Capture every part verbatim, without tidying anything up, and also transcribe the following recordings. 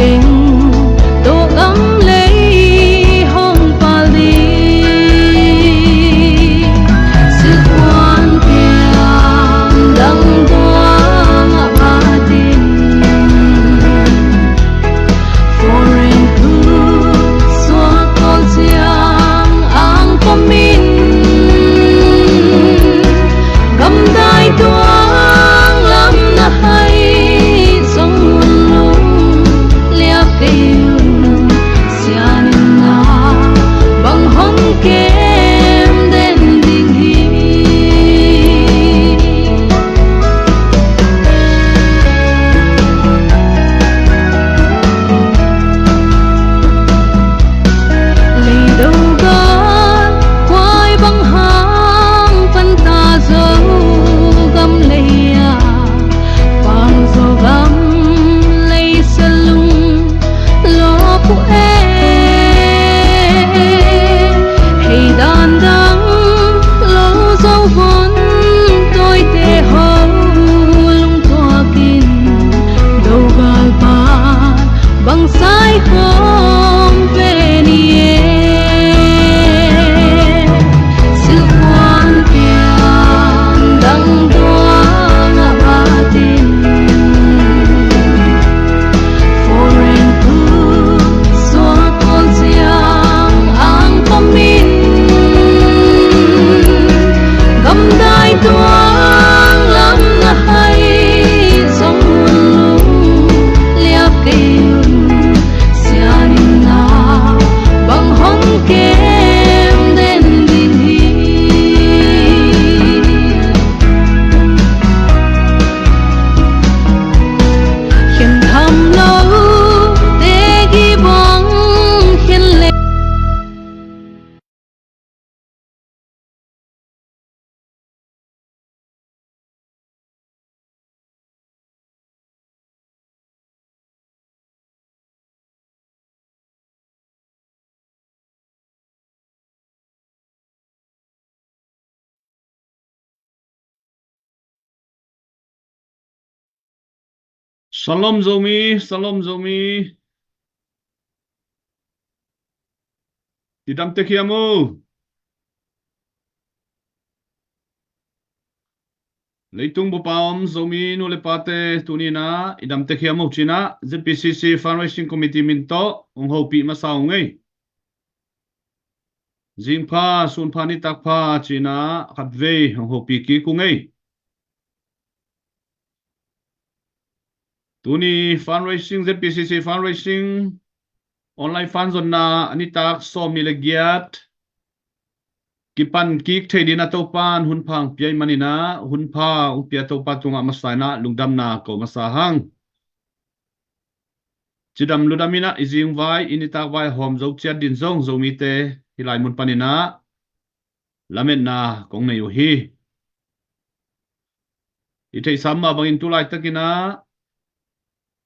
Tawh gam lei hong pal ding, silhkuan kiang dang tuang a phatin, foreign tu suak kawl ciang ang pom in, gamdai tuang lam na hai zong mun lung liak kei un. Sianinna bang hong kem den ding hi. Leido gal kuai bang hang panta Zogam lei-a, pang Zogam lei salung lawp uh e. Hei dan dang lo zo vun tawite ho lungtuakin, dogalpa bang sai khawng pen hi e. Silhkuan kiang dang tuang a phatin, foreign tu suak kawl ciang ang pom in, gamdai tuang lam na hai zong mun lung liak kei un. Sianinna bang hong kem den ding hi. Khen tham lo te gi bang khen le. Shalom Zomi, Shalom Zomi. I dam tek hiam uh? Leitung bup a om Zomi nu le pate, tuni in ah i dam tek hiam uh ci-in ah Z P C C Fundraising Committee min tawh hong hopih masa ung ei. Zing pha, sun pha, nitak pha ci-in ah khatvei hong hopih kik ung ei. Tuni fundraising, Z P C C fundraising, online fund zonna a nitak sawmnih le giat kipan kik thei dingin ah Topa'n hun pha hong pia ahih manin ah, hun pha hong pia Topa tungah masa in ah lungdamna ko masa hang. Cidam ludam in ah i zingvai, i nitakvai a hawm zo ciat dingin zong Zomite hih lai mun panin ah lametna kong nei uh hi. I theihsa mah bangin tu laitakin ah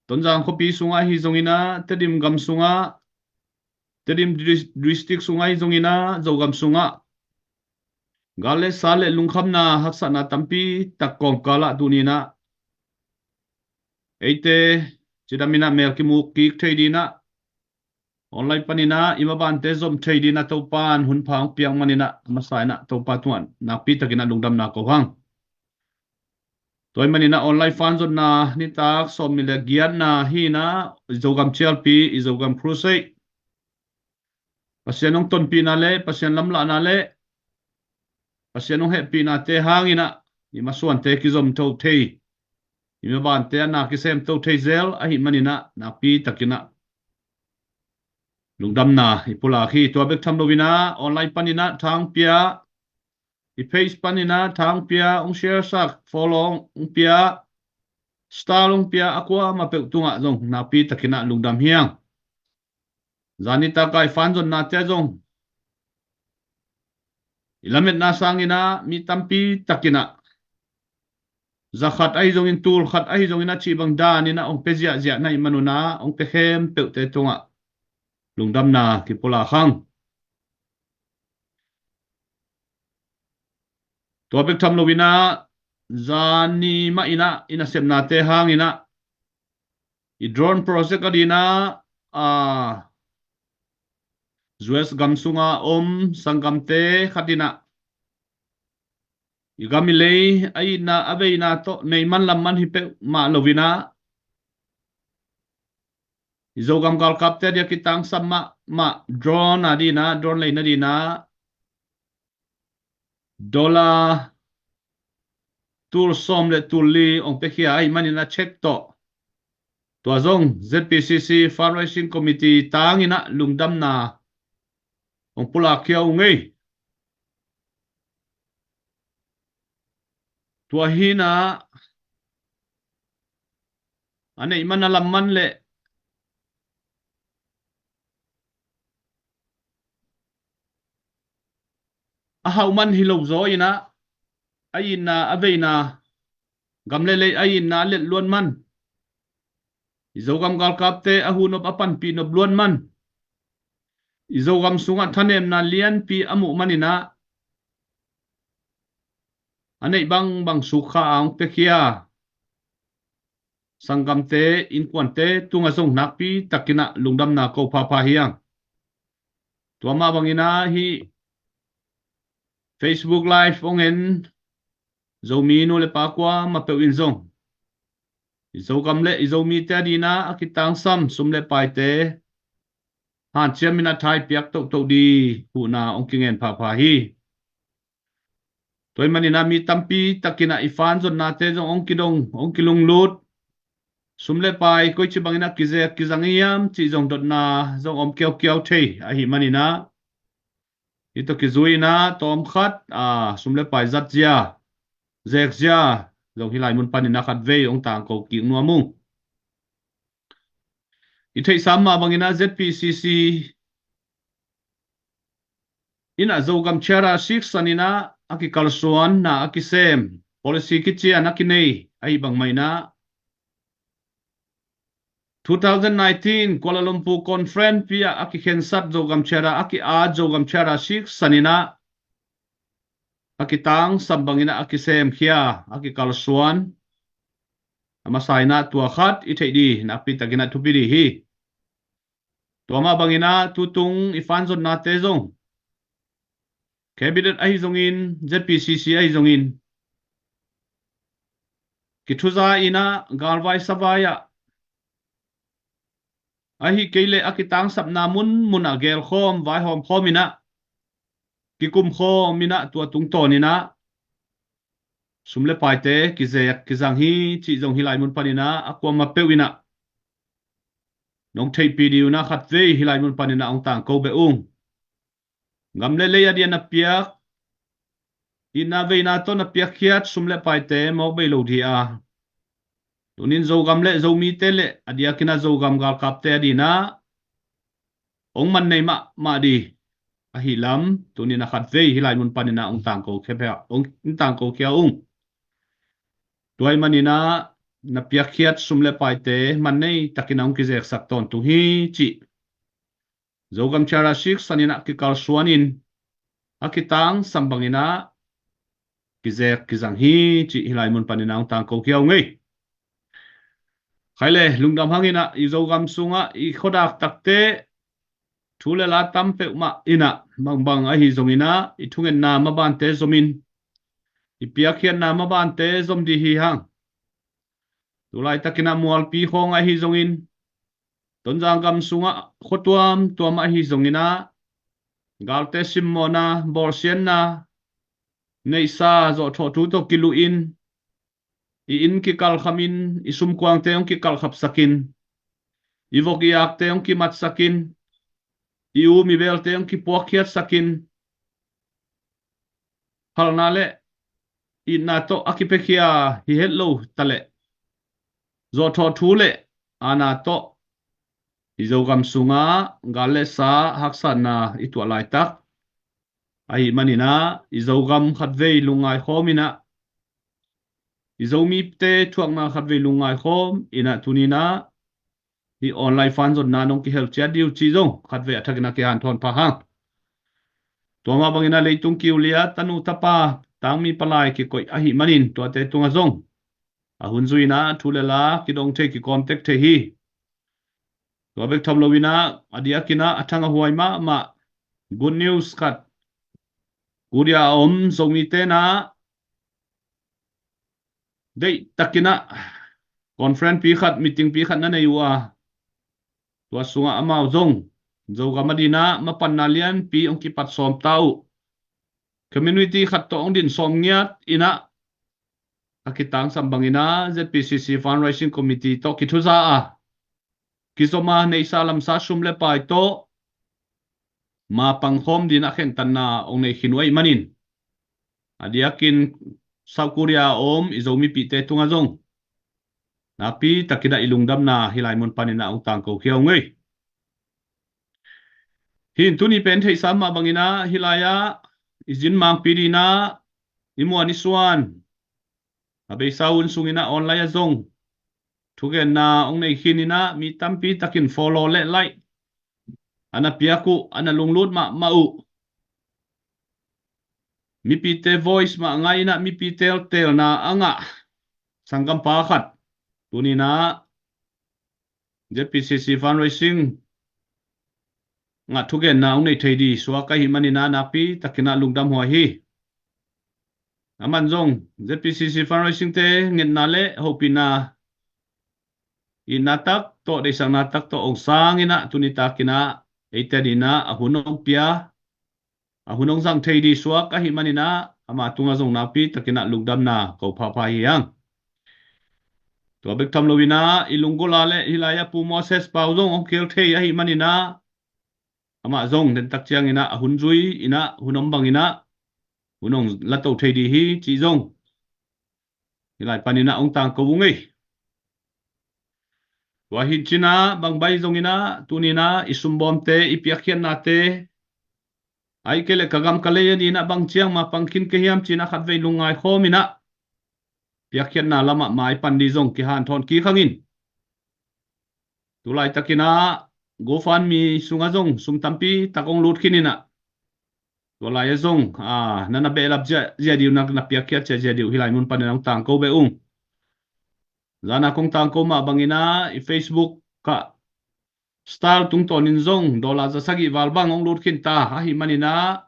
Tonzang khuapi sungah ahi zongin ah, Tedim gam sungah, Tedim dris-, district sungah ahi zongin ah, Zogam sungah gal le sa le lungkhamna, haksatna tampi tak kawmkal ah tuni in ah eite cidam in ah mel kimuk kik thei dingin ah, online panin ah i mabante zom thei dingin ah Topa'n hun pha hong piak manin ah, masa in ah Topa tungah nakpi takin ah lungdamna ko hang. Tua ahih manin ah online fund zonna nitak sawmnih le giatna hi in ah, Zogam cialpi, i Zogam crusade, Pasian hong tonpihna le Pasian lamlahna le Pasian hong hehpihnate hangin ah i masuante kizom to thei, i mabante a na kisem to thei zel ahih manin ah nakpi takin ah lungdamna i pulak hi. Tua bek tham loin ah online panin ah tha hong pia, i page panin ah tha hong pia, hong share sak, follow hong pia, star hong pia a kuamah peuh tungah zong nakpi takin ah lungdam hi hang. Zan nitak a i fund zonnate zong i lametna sangin ah mi tampi takin ah za khat ahi zongin, tul khat ahi zongin ah cih bang danin ah hong pia ziahziah na hih manun ah hong pia khempeuhte tungah lungdamna kipulak hang. Tua bek tham loin ah zan ni mah in ah i nasepnate hangin ah I drone project a dinah, a, U S gam sunga om sanggamte khat inah i gam i lei a itna a veina tawh neih man lam man hi peuhmah lo inah i Zogam galkapte a dia kitangsam mahmah drone a dinah, drone leina dinah dollar tul sawm le tul li hong piakhia ahih manin a check tawh tua zong Z P C C Fundraising Committee tang inah lungdamna hong pulak khia uh ngei. Tua hinah a neih man a lam man le a hauh man hi lo zaw inah a itna a veina, gam le lei a itna a let luat man, i Zogam galkapte a huhnop a panpih nop luat man, i Zogam sungah thanemna lianpi a muh man inah a neih bangbang sukha a hong piakhia sanggamte innkuante tungah zong nakpi takinah lungdamna ko phapha hi hang. Tua mah banginah hih Facebook Live hong en Zomi nu le pa kuamah peuh in zong i Zogam le i Zomite a dinah a kitangsam sum le paite hanciam inah thaipiak tohtoh ding huhna hong kingen phapha hi. Tua ahih maninah mi tampi takinah i fanzonnate zong hong kidong, hong kilunglut, sum le pai koici banginah kizek kizang hiam cih zong dotna zong om kiaukiau thei ahih maninah hih tawh kizui inah tawmkhat, a, sum le pai zatzia, zekzia zong hih lai mun paninah khatvei hong tangko kik nuam ung. I theihsa mah banginah Z P C C inah Zogam Charter siksan inah a kikalsuanna a kisem, policy kician a kinei ahih bangmah inah two thousand nineteen Kuala Lumpur Conference pi-ah a kikhensat Zogam Charter a ki-at Zogam Charter siksan inah a kitangsam banginah a kisemkhia a kikalsuan a masa inah tua khat i theih ding nakpi takinah thupi ding hi. Tua mah banginah tutung i fanzonnate zong, Cabinet ahi zongin, Z P C C ahi zongin, kithuza inah galvai savai ah, ahi kei leh a kitangsapna munmunah gelkhawm vaihawmkhawm inah kikumkhawm inah tua tungtawn inah sum le paite kizek kizang hi cih zong hih lai mun paninah a kuamah peuh inah nong theihpih ding unah khatvei hih lai mun paninah hong tangko beh ung. Gam le lei a dia na piak, itna veina tawh na piakkhiat sum le paite mawk bei lo ding a, tunin Zogam le Zomite le a diakinah Zogam galkapte a dinah hong man nei mahmah ding ahi lam tunin a khatvei hih lai mun paninah hong tangko khia, hong tangko khia ung. Tua ahih maninah na piakkhiat sum le paite man nei takinah hong kizeksak tawntung hi cih Zogam Charter siksan inah kikalsuanin a kitangsam banginah kizek kizang hi cih hih lai mun paninah hong tangko khia ung ei. Khai le lungdam hanginah i Zogam sungah i khuadak takte thu le la tam peuhmah inah bangbang ahi zonginah i thungetna mabante zomin, i piakkhiatna mabante zom ding hi hang. Tulaitakinah Mualpi khawng ahi zongin, Tonzang gam sungah khua tuamtuam ahi zonginah galte simmawhna, bawlsiatna, neihsa zawhthawh thu tawh kiluhin, i inn kikalkhamin, i sumkuangte hong kikalkhapsakin, i vok i akte hong kimatsakin, i um i belte hong kipuakkhiatsakin, phalna le itna tawh a kipiakhia hi het lo taleh zawhthawh thu le aana tawh i Zogam sungah gal le sa haksatna i tuah laitak ahih maninah i Zogam khatvei lungngai khawm inah, i Zomite thuakna khatvei lungngai khawm inah tuninah hih online fanzonna nong kihel ciat ding uh cih zong khatvei a thakinah kihanthawn pha hang. Tua mah banginah leitung kiulia tanu tapa tangmi palai kikoih ahih manin tuate tungah zong a hun zuinah thu le la kidong thei, kikawm tek thei hi. Tua bek tham loin ah, a diakin ah a thang a huai mahmah good news khat, Korea a om Zomite in ah deihtakin ah conference pi khat, meeting pi khat na nei uh a, tua sungah amau zong Zogam adingin ah mapanna lianpi hong kipat sawm ta uh. Community khat tawh hong din sawm ngiat in ah, a kitangsam bangin ah Z P C C Fundraising Committee tawh kithuza a, kizom a, neihsa lamsa sum le pai tawh mapang khawm dingin ah khentatna hong nei khin uh ahih manin, a diakin South Korea a om i Zo mipihte tungah zong nakpi takin ah i lungdamna hih lai mun panin ah hong tangko khia ung ei. Hih in tuni pen theihsa mah bangin ah hih lai-ah i zin mangpi dingin ah i muan i suan, a beisa hun sungin ah online ah zong thugenna hong nei khin in ah, mi tampi takin follow le like a na piak uh, a na lunglut mahmah uh, mipite voice mah a ngai in ah, mipite teelna a ngah sanggampa khat tuni in ah Z P C C Fundraising ah thugenna hong nei thei ding suak ahih manin ah nakpi takin ah lungdam huai hi. Aman zong Z P C C Fundraising te ngetna le hopihna, itna tak tawh, deihsakna tak tawh hong sang in ah, tuni takin ah eite adingin ah a hun hong pia, a hun hong zang thei ding suak ahih manin ah, ama tungah zong nakpi takin ah lungdamna ko phapha hi hang. Tua bek tham loin ah i lunggulh a le hih lai-ah Pu Moses Pau zong hong kihel thei ahih manin ah, amah zong dentak ciangin ah a hun zui in ah, hun om bangin ah hun hong lato thei ding hi cih zong hih lai panin ah hong tangko ung ei. Tua hi in cin ah, bangbang zongin ah tuni in ah i sumbawmte, i piakkhiatnate, ahih kei leh ka gam ka lei adingin ah bang ciang mapang khin ka hiam ci in ah khatvei lungngai khawm in ah piakkhiatna lamah maipan ding zong kihanthawn kik hang in. Tulaitakin ah GoFundMe sungah zong sum tampi tak hong lut khin in ah, tua lai-ah zong, ah, na na behlap zia, zia ding uh, na, na piakkhiat zia, zia ding uh hih lai mun panin ah hong tangko beh ung. Zan a kong tangko mah bangin ah i Facebook ah star tungtawnin zong dollar za sagih val bang hong lut khin ta ahih manin ah,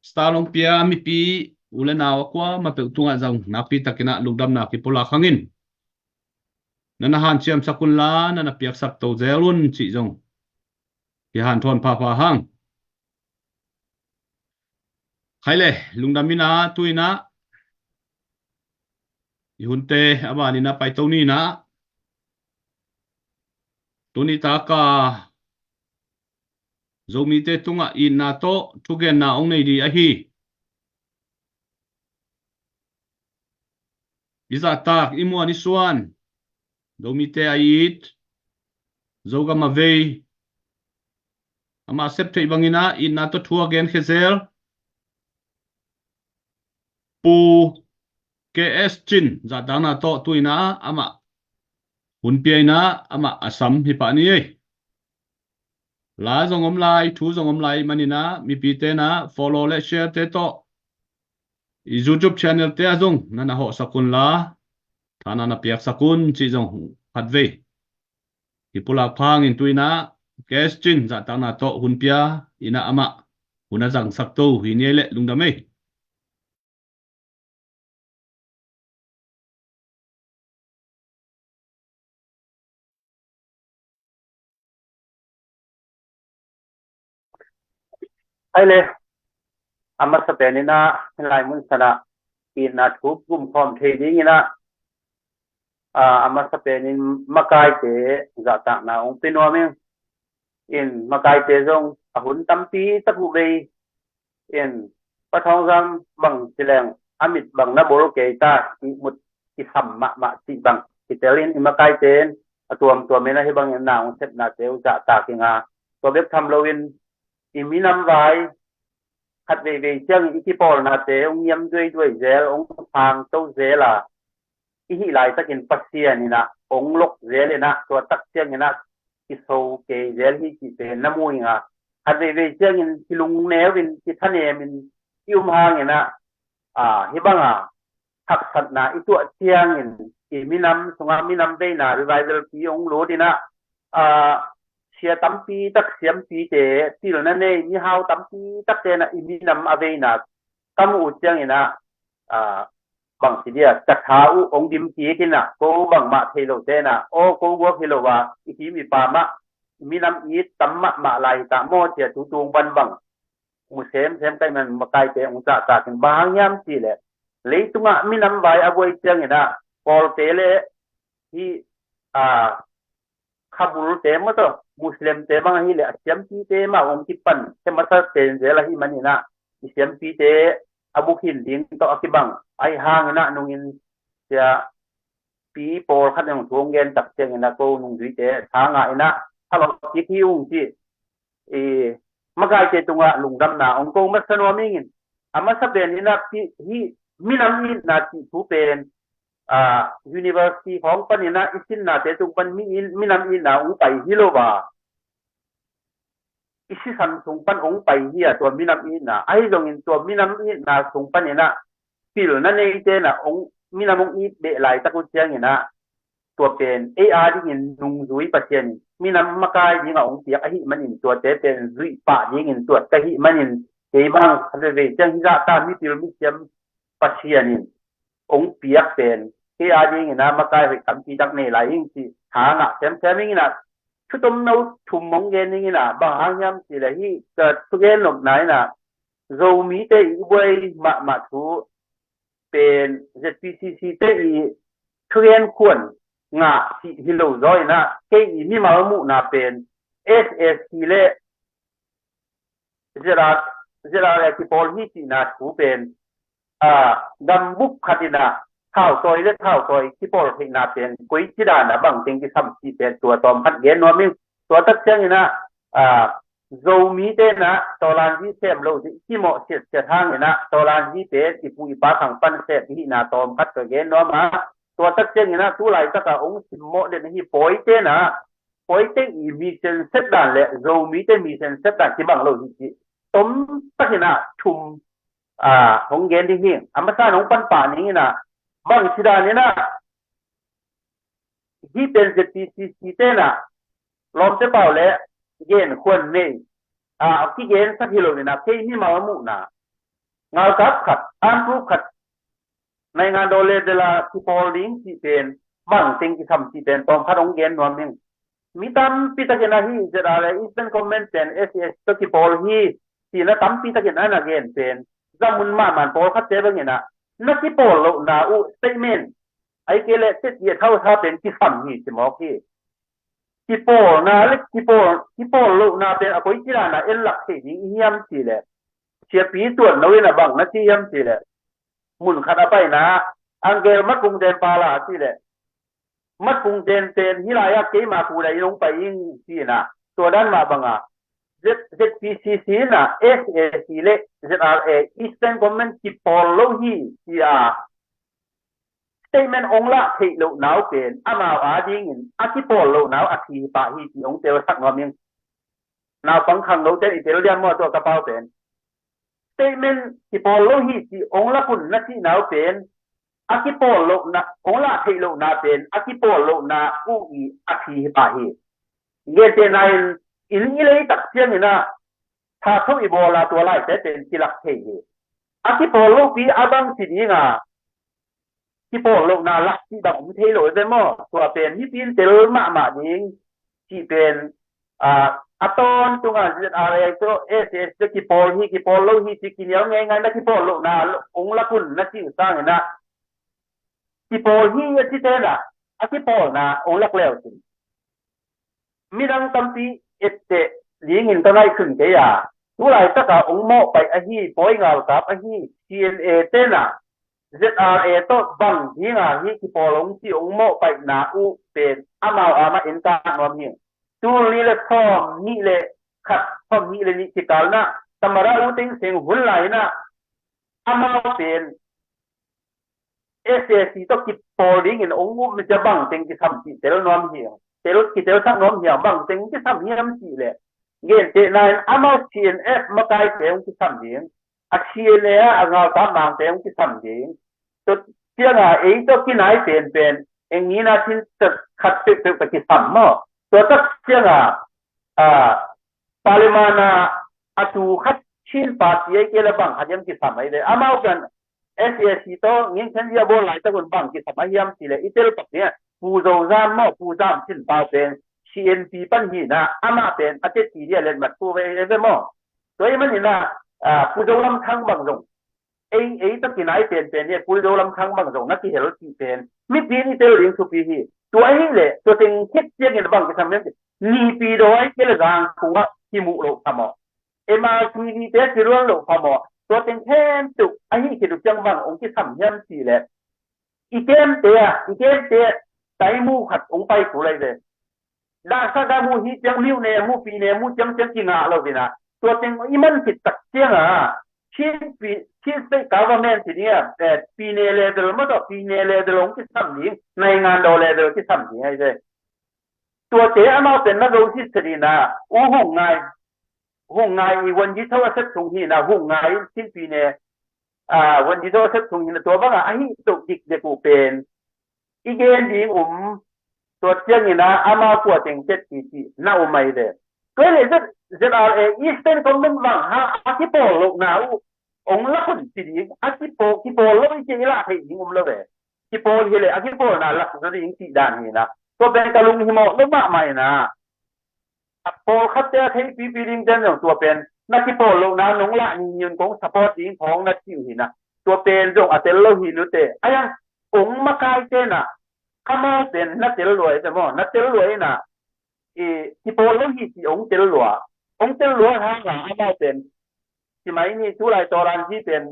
star hong pia mipi u le nau a kuamah peuh tungah zong nakpi takin ah lungdamna kipulak hang in. Na na hanciamsak un la, na na piaksak to zel un cih zong kihanthawn phapha hang. Khai le, lungdam in ah, tu in ah i hunte a ban in ah paito ni in ah, tuni tak a Zomite tungah itna tawh thugenna hong nei ding ahi i zahtak, i muan i suan, Zomite a it, Zogam a vei, amah sep theih bangin ah itna tawh thu a genkhia zel Pu K S Cin zahtakna tawh tu in ah amah hun pia in ah amah a sam hi pah ni ei. La zong om lai, thu zong om lai manin ah mipite in ah follow le share te tawh i YouTube channel te ah zong na na hawhsak un la, tha na na piaksak un cih zong khatvei kipulak pha hang in, tu in ah K S Cin zahtakna tawh hun pia in ah amah hun a zangsak to hi ni ei le, lungdam ei. Hai le, a masa pen in ah hih lai mun san ah itna thu gum khawm thei ding in ah, a, a masa pen in makaite zahtakna hong pia nuam ing. In makaite zong a hun tampi tak uh bei in, Pa Thawng Zam bang ci leng a mit bang na bol kei ta, ihmut i sam mahmah cih bang kitel in, i makaite in a tuamtuam in ah hih bangin na hong sepnate uh zahtak ing a, tua bek tham loin i minam vai khat veivei ciangin i kipawlnate hong niam duaiduai zel, hong phangto zel a, i hih laitakin Pasian in ah hong lok zel in ah, tua tak ciangin ah kiso kei zel hi cihte na mu ing a, khat veivei ciangin kilungneu in, kithanem in i um hangin ah, a, hih banga haksatna i tuah ciangin i minam sungah minam veina revival pi hong lut in ah, a, sia tampi tak siampite, pilna nei mihau tampi takte na i minam a veina ka muh uh ciangin ah, ah, bang ci dia, ka tha uh hong dim kik in ah, ko bangmah thei lo te na, aw ko guak hi lo a, i kim i pam ah minam it tam mahmah lai hi ta maw cia tu tung pan bang mu semsem ka hih man makaite hong cahtak in, bang hang hiam cih leh leitungah minam vai a buai ciangin ah, Kawlte le hih, ah, khabulte maw tawh, Muslimte bang ahih leh a siampite mah hong kipan khe masa pen zel ahih manin ah, i siampite a bukhin ding tawh a kibang ahih hangin ah, nungin sia pi pawlkhat in hong thu hong gen tak ciangin ah, ko nungzuite tha ngah in ah, thalawh kik hi ung cih i makaite tungah lungdamna hong ko masa nuam ing in, a masa pen in ah pi-, hih minam itna cih thu pen, ah, university khawng panin ah i sinnate tung pan mi in, minam itna hong pai hi lo a, i sisan sung pan hong pai hi a, tua minam itna. Ahi zongin tua minam itna sung panin ah pilna neite na hong, minam hong it beh laitak uh ciangin ah, tua pen ei a dingin nungzui Pasian in minam makai dingah hong piak ahih manin, tuate pen zuih pah dingin tuat ka hih manin, kei bang khat veve ciang hizah ta, mipil misiam Pasian in hong piak pen kei a dingin ah makai hoih tampi tak nei lai ing cih tha ngah semsem ing in ah, thutom no thum hong gen ing in ah, bang hang hiam cih leh hih ka thugen nopna in ah, Zomite i buai mahmah thu pen Z P C C te i thugen khuan ngah cih hi lo zaw in ah, kei i mimal muhna pen S A C le Z R, Z R A kipawl hi cihna thu pen, ah, gambup khat in ah thautawi le thautawi kipawl theihna pen koi ci dan a bang teng kisam cih pen tua tawm khat gen nuam ing. Tua tak ciangin ah, ah, Zomite na tawlanzi sem lo ding kimawh siatsiat hangin ah, tawlanzi pen i pu i pa khang pan sem i hihna tawm khat ka gen nuam a, tua tak ciangin ah tu laitak a hong simmawh den ahi Pawite na, Pawite i mission set dan le Zomite mission set dan kibang lo hi cih tom takin ah thum, ah, hong gen ding hi. A masa in hong pan pah ning in ah, bang ci dan in ah, hih pen Z P C C te na lawmte pau le gen khuan nei, ah, kigen sak hi lo in ah, kei mimal muhna, ngalkap khat, an group khat, naingan daw le dela kipawl ding cih pen bang teng kisam cih pen tawm khat hong gen nuam ing. Mi tampi takin ah hih Z R A Eastern Command pen S A C tawh kipawl hi cihna tampi takin a na gen pen, zamun mahmah in pawlkhatte bangin ah na kipawl lohna uh statement, ahih kei leh teti a thausa pen kisam hi ci mawk hi. Kipawlna le kipawl, kipawl lohna pen a koi ci dan a en lak thei ding i hiam cih leh, siapi tuat no in ah bang na ci hiam cih leh, mun khat a paina, angel mat kung ten pala cih leh, mat kung ten ten hih lai-ah keima kudai in hong pai ing ci in ah, tua dan mah bang a Z, Z P C C in ah S A C le Z R A Eastern Command kipawl lo hi ci a statement hong lah theih lohna uh pen amau a dingin a kipawl lohna uh a thi pah hi ci hong telsak nuam ing. Naupang khangno ten i tel diam maw tua ka pau pen? Statement kipawl lo hi ci hong lak un na cihna uh pen a kipawl lohna, hong lah theih lohna pen a kipawl lohna uh i a thi hi pah hi. Gentehna in, inn i lei tak ciangin ah tha tho i bawl a, tua laite pen kilak thei hi. A kipawl lopi a bang ci ding a, kipawl lohna lak cih bang om thei lo ve maw? Tua pen mipi in tel mahmah ding cih pen, ah, a tawntung a Z R A tawh S A C tawh kipawl hi, kipawl lo hi ci kinial ngeingai na kipawl lohna hong lak un na cih sangin ah, kipawl hi a ci ten ah a kipawlna hong lak le uh cin, midang tampi etteh dingin ka ngaihsun kei a, tu laitak a hong mawhpaih ahi pawi ngalkap ahi C N A ten ah Z R A tawh bang ding a hih kipawl hong ci hong mawhpaihna uh pen amau a mah en ka nuam hi. Tul nih le sawm nih le khat, sawm nih le nih kikal in ah Tamada U Thein Sein hun lai in ah amau pen S A C tawh kipawl dingin hong up na cia bang teng kisam cih tel nuam hi. Tel, kitelsak nuam hi a, bang teng kisam hiam cih leh, gentehna in amau C N F makaite hong kisam ding, a C N A a, a ngalkap mangte hong kisam ding. Tua ciang a ei tawh kinai penpen, eng ni na thin khat peuhpeuh ka kisam maw? Tua tak ciang a ah, parliament ah a tu khat Chin party ahih kei leh bang khat hiam kisam ahi ve. Amau pen S A C tawh ngingkhen zia bawl laitak un bang kisam ahi hiam cih leh i tel pak ni a, Pu Zo Zam maw, Pu Zam Cin Pau pen C N P pan hi na, amah pen a tet pi dia letmat thu ve ve maw. Tua ahih manin ah, ah, Pu Zo Lam Thang bang zong ei, ei tawh kinai penpen hi, Pu Zo Lam Thang bang zong na kihel cih pen mipi in i tel ding thupi hi. Tua ahih leh tua teng khit ciangin bang kisam hiam cih leh Naypyidaw ahih kei leh Zangkung ah kimu loh phamawh, M R T V te kiruang loh phamawh, tua teng khempeuh ahih khit uh ciang bang hong kisam hiam cih leh i camp te ah, i camp te ah taimu khat hong pai kul lai ve. Dahsa ga mu hi ciang, miu ne mu, pi ne mu ciang ciang kingah lo hi na. Tua teng i man khit tak ciang a, Chin pi, Chin state government ci ding a, eh, pi ne level maw tawh, pi ne level hong kisam ding, naingan daw level kisam ding ahi ve. Tuate amau pen na zo sitset in a, U Hung Ngai, Hung Ngai i Win Yi Tho a sep sung hi na, Hung Ngai in Chin pi ne, ah, Win Yi Tho a sep sung hi na, tua bang a ahi toh dikdek uh pen i gen ding um, tua ciangin a amau tua teng tet pi cih na um ahi ve. Tua hi leh Z, Z R A Eastern Command bang ha a kipawl lohna uh hong lak un ci ding, a kipawl, kipawl lo i ci i lah theih ding um lo ve. Kipawl hi leh a kipawlna lak zaw ding cih dan hi na. Tua pen ka lunghimawh lo mahmah hi na. A pawlkhatte a theipipi ding ten zong tua pen na kipawl lohna nong lah ni ni un kong support ding khawng na cih uh hi na. Tua pen zong a tel lo hi nute. Ai ang, ong makaite na, amau pen na tel lua hi te maw, na tel lua hi na. I, kipawl lo hi cih ong tel lua. Ong tel lua hang a amau pen, ci mai ni, tulai tawran hi pen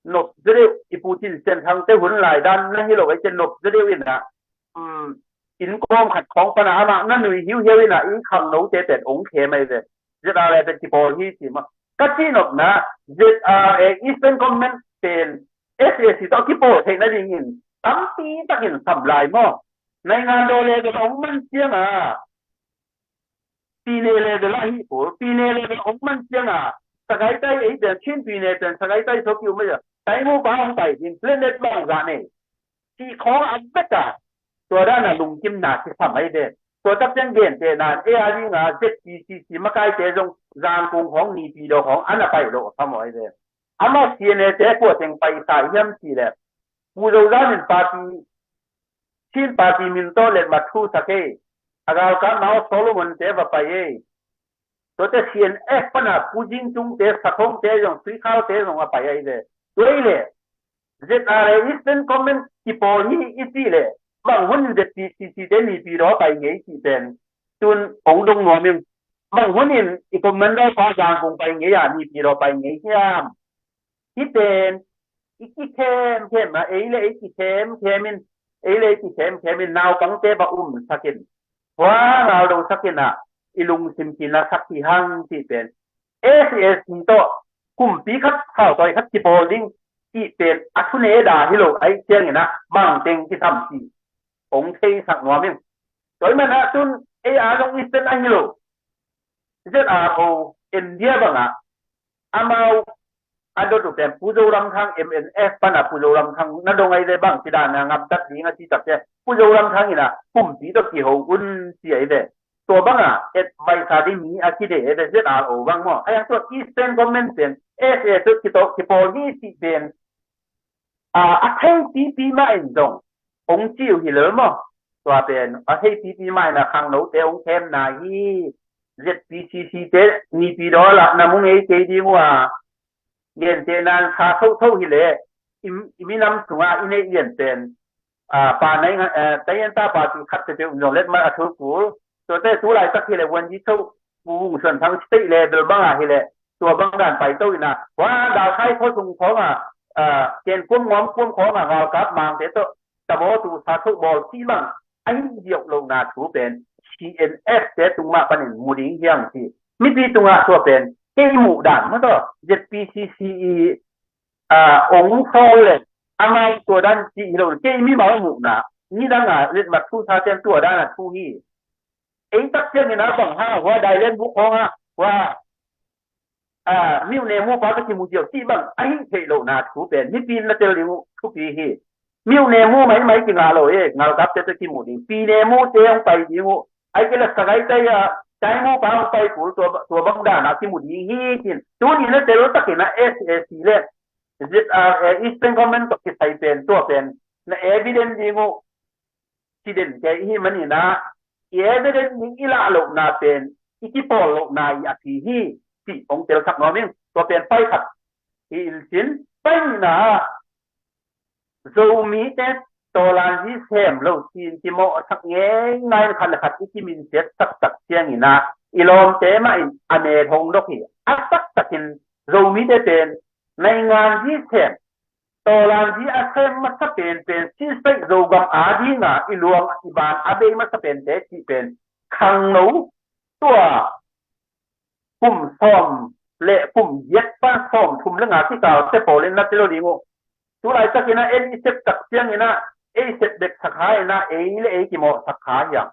nop zaw deuh, i Pu Cin Sian Thang te hun lai dan na hi lo ei te nop zaw deuh in a, um, inn kawm khat khawng pan a amah na nui hiuhiau in a, i khangnote pen ong khem ahi ve. Z R A pen kipawl hi ci mah. Ka cihnopna, Z R A Eastern Command pen S A C tawh kipawl theih nadingin tampi takin sam lai maw. Naingan daw level ong man ciang a, pi ne level ah hi kul, pi ne level ong man ciang a, Sagaing tai ei pen, Chin pi ne pen Sagaing tai tawh ki-um ahi a, taimu pa ong pai ding, planet bang zah nei cih khawng a bek a, tua dan a lungkimna kisam ahi ve. Tua tak ciang gentehna in ei a ding a Z P C C makaite zong Zangkung khawng, Naypyidaw khawng a na pai lo a phamawh ahi ve. Amau C N A te kua teng paisa hiam cih leh, Pu Zo Zam in party, Chin party min tawh letmat thu sak ei. A galkapna aw Solomon te va pai ei. Tuate C N F pan a Pu Zing Tung te, Sa Thong te zong, Sui Khau te zong a pai ahi ve. Tua hi leh Z R A Eastern Command kipawl hi i cih leh, bang hun in Z P C C te Naypyidaw a pai ngei cih pen tun ong dong nuam ing. Bang hun in i commander pa Zangkung pai ngei a, Naypyidaw pai ngei hiam? Hih pen i kikhemkhem a, ei le ei kikhemkhem in, ei le ei kikhemkhem in naupangte va umsak in, hua ngal dosak in a, i lungsim kinasak hi hang cih pen S A C tawh kumpi khat, sautawi khat kipawl ding cih pen a thuneda hi lo ahih ciangin a, bangteng kisam cih ong theisak nuam ing. Tua ahih manin a tun ei a zong i pen ahi lo, Z R O, India bang a, amau a dot uh pen Pu Zoramthang, M N F pan a Pu Zoramthang na dong ahi ve, bang ci dan a ngamtat ding a ci tak ciang Pu Zoramthang in a kumpi tawh kiho un ci ahi ve. Tua bang a advice a ding mi a kide ahi ve, Z R O bang maw. Ahih hang tua Eastern Command pen S A tawh kitawh kipawl hi cih pen a, a thei pipi mah in zong ong ci uh hi lel maw. Tua pen a thei pipi mah in a khangnote ong khemna hi. Z P C C te Naypyidaw lah na mu ngei kei ding uh a, gentehna in sa thotho hi leh i, i minam sungah i neih lian pen, a, pa nai nga, a, tayenta pa ti khat peuhpeuh zong letmat a thu kul. Tuate tu laitak hi leh Win Yi Tho, Pu Vung Suan Thang state level bang a hi leh, tua bang dan pai to in a, hua dalkhai khua sung khawng a, a, ken kuam ngawm kuam khawng a galkap mangte tawh tabawtu sa tho bawl cih bang ahi ziau lohna thu pen C N F te tung mah panin mu ding hi hang ci. Mipi tungah tua pen kei muh dan maw tawh, Z P C C i, a, ong sawl le, amau tua dan cih hi lo, kei mimal muhna, nidang a letmat thu sa ciang tua dan a thu hi. Ei tak ciangin a bang hang a hua Dailen buk khawng a hua, a, miu ne mu pa ka kimu ziau cih bang ahi theih lohna thu pen mipi in na tel ding uh thupi hi. Miu ne mu maimai kingah lo hi, ngalkapte tawh kimu ding. Pi ne mu te hong pai ding uh. Ahih kei leh Sagaing tai a, Chinese pa hong pai kul tua, tua bang dan a kimu ding hi cin. Tuni na tel takin a S A C le Z R A Eastern Command tawh kisai pen tua pen na evidence ding uh ci den te i hi manin ah i evidence ding i lah lohna pen i kipawl lohna i a ci hi. Ci hong tel sak nuam ing. Tua pen pai khat hi in cin, pai nihna ah Zomite tawlanzi sem lo ci-in kimawhsak ngeingai in khat le khat i kiminsiat taktak ciangin ah i lawmte mah in a met hong dok hi. A taktakin Zomite pen nainganzi sem, tawlanzi a sem masa penpen sinsai Zogam a dinga i luang i ban a bei masa pente cih pen khangno tua kum sawm le kum giat pan sawm thum le nga kikal te pawl in na ti lo ding uh. Tulaitakin ah ei i sep tak ciangin ah ei sep bek sak kha in ah ei le ei kimawhsak kha hiam?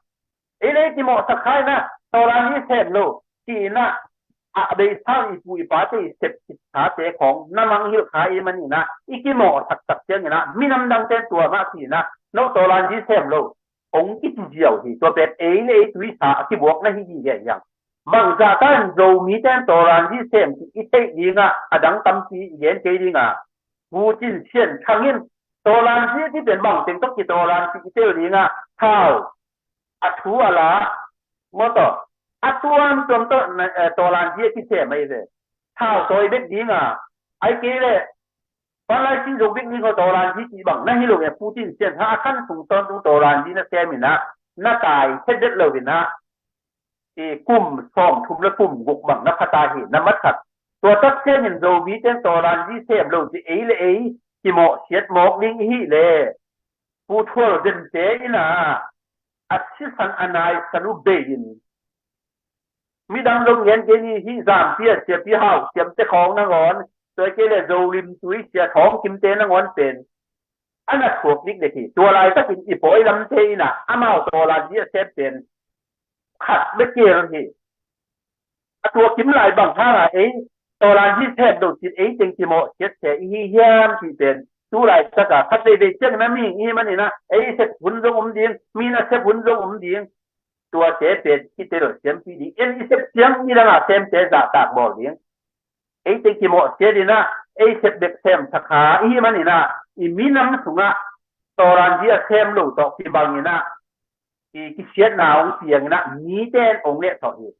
Ei le ei kimawhsak kha in ah tawlanzi sem lo ci-in ah a bei sau i pu i pate i sep khit khate khawng na mangngilh kha i manin ah i kimawhsak tak ciangin ah minam dangte tua mah ci-in ah no tawlanzi sem lo hong kici ziau hi. Tua pen ei le ei tuisa a kibuak na hi hi hiam? Bangzah ta in Zomite in tawlanzi sem cih i theih dingah a dang tampi i gen kei dingah Pu Cin Sian Thang in tawlanzi a ci pen bang teng tawh kitawlan cih i tel dingah thau a thu a la maw tawh a tuamtuam tawh tawlanzi a kisem ahi ve. Thau tawi bek dingah ai kei leh Panlai si zo bik ni ko tawlanzi cih bang na hi lo e. Pu Cin Sian Thang a khan sung tawntung tawlanzi na sem in ah na tai khet det lo in ah i kum sawm thum le kum guk bang na pha ta hi na mat khat. Tua tak ciangin Zomite in tawlanzi sem lo ci ei le ei kimawhsiat mawk ding i hi le Pu Thual Zente in ah a sisan a naisan uh bei in midang zong ngen kei ni hi. Zampi a siapi Hau Siamte khawng nangawn tua kei le Zolim tui sia Thawng Kimte nangawn pen a na thuak dikdek hi. Tua laitakin i pawi lamte in ah amau tawlanzi a sem pen khat bek kei hi. A tua kim lai bang hanga ei tawlanzi sem lo cin ei teng kimawhsiat se i hi hiam cih pen tu laitaka khat veivei ciang na ming i hi manin ah ei sep hun zong um ding, mi na sep hun zong um ding. Tuate pen kitel siampi ding, ei i sep ciang nidanga semte zahtak bawl ding. Ei teng kimawhsiat in ah ei sep bek sem sakha i hi manin ah i minam sungah tawlanzi a sem lo tawh kibang in ah i kisiatna hong piang in ah mite in hong neh tawh hi.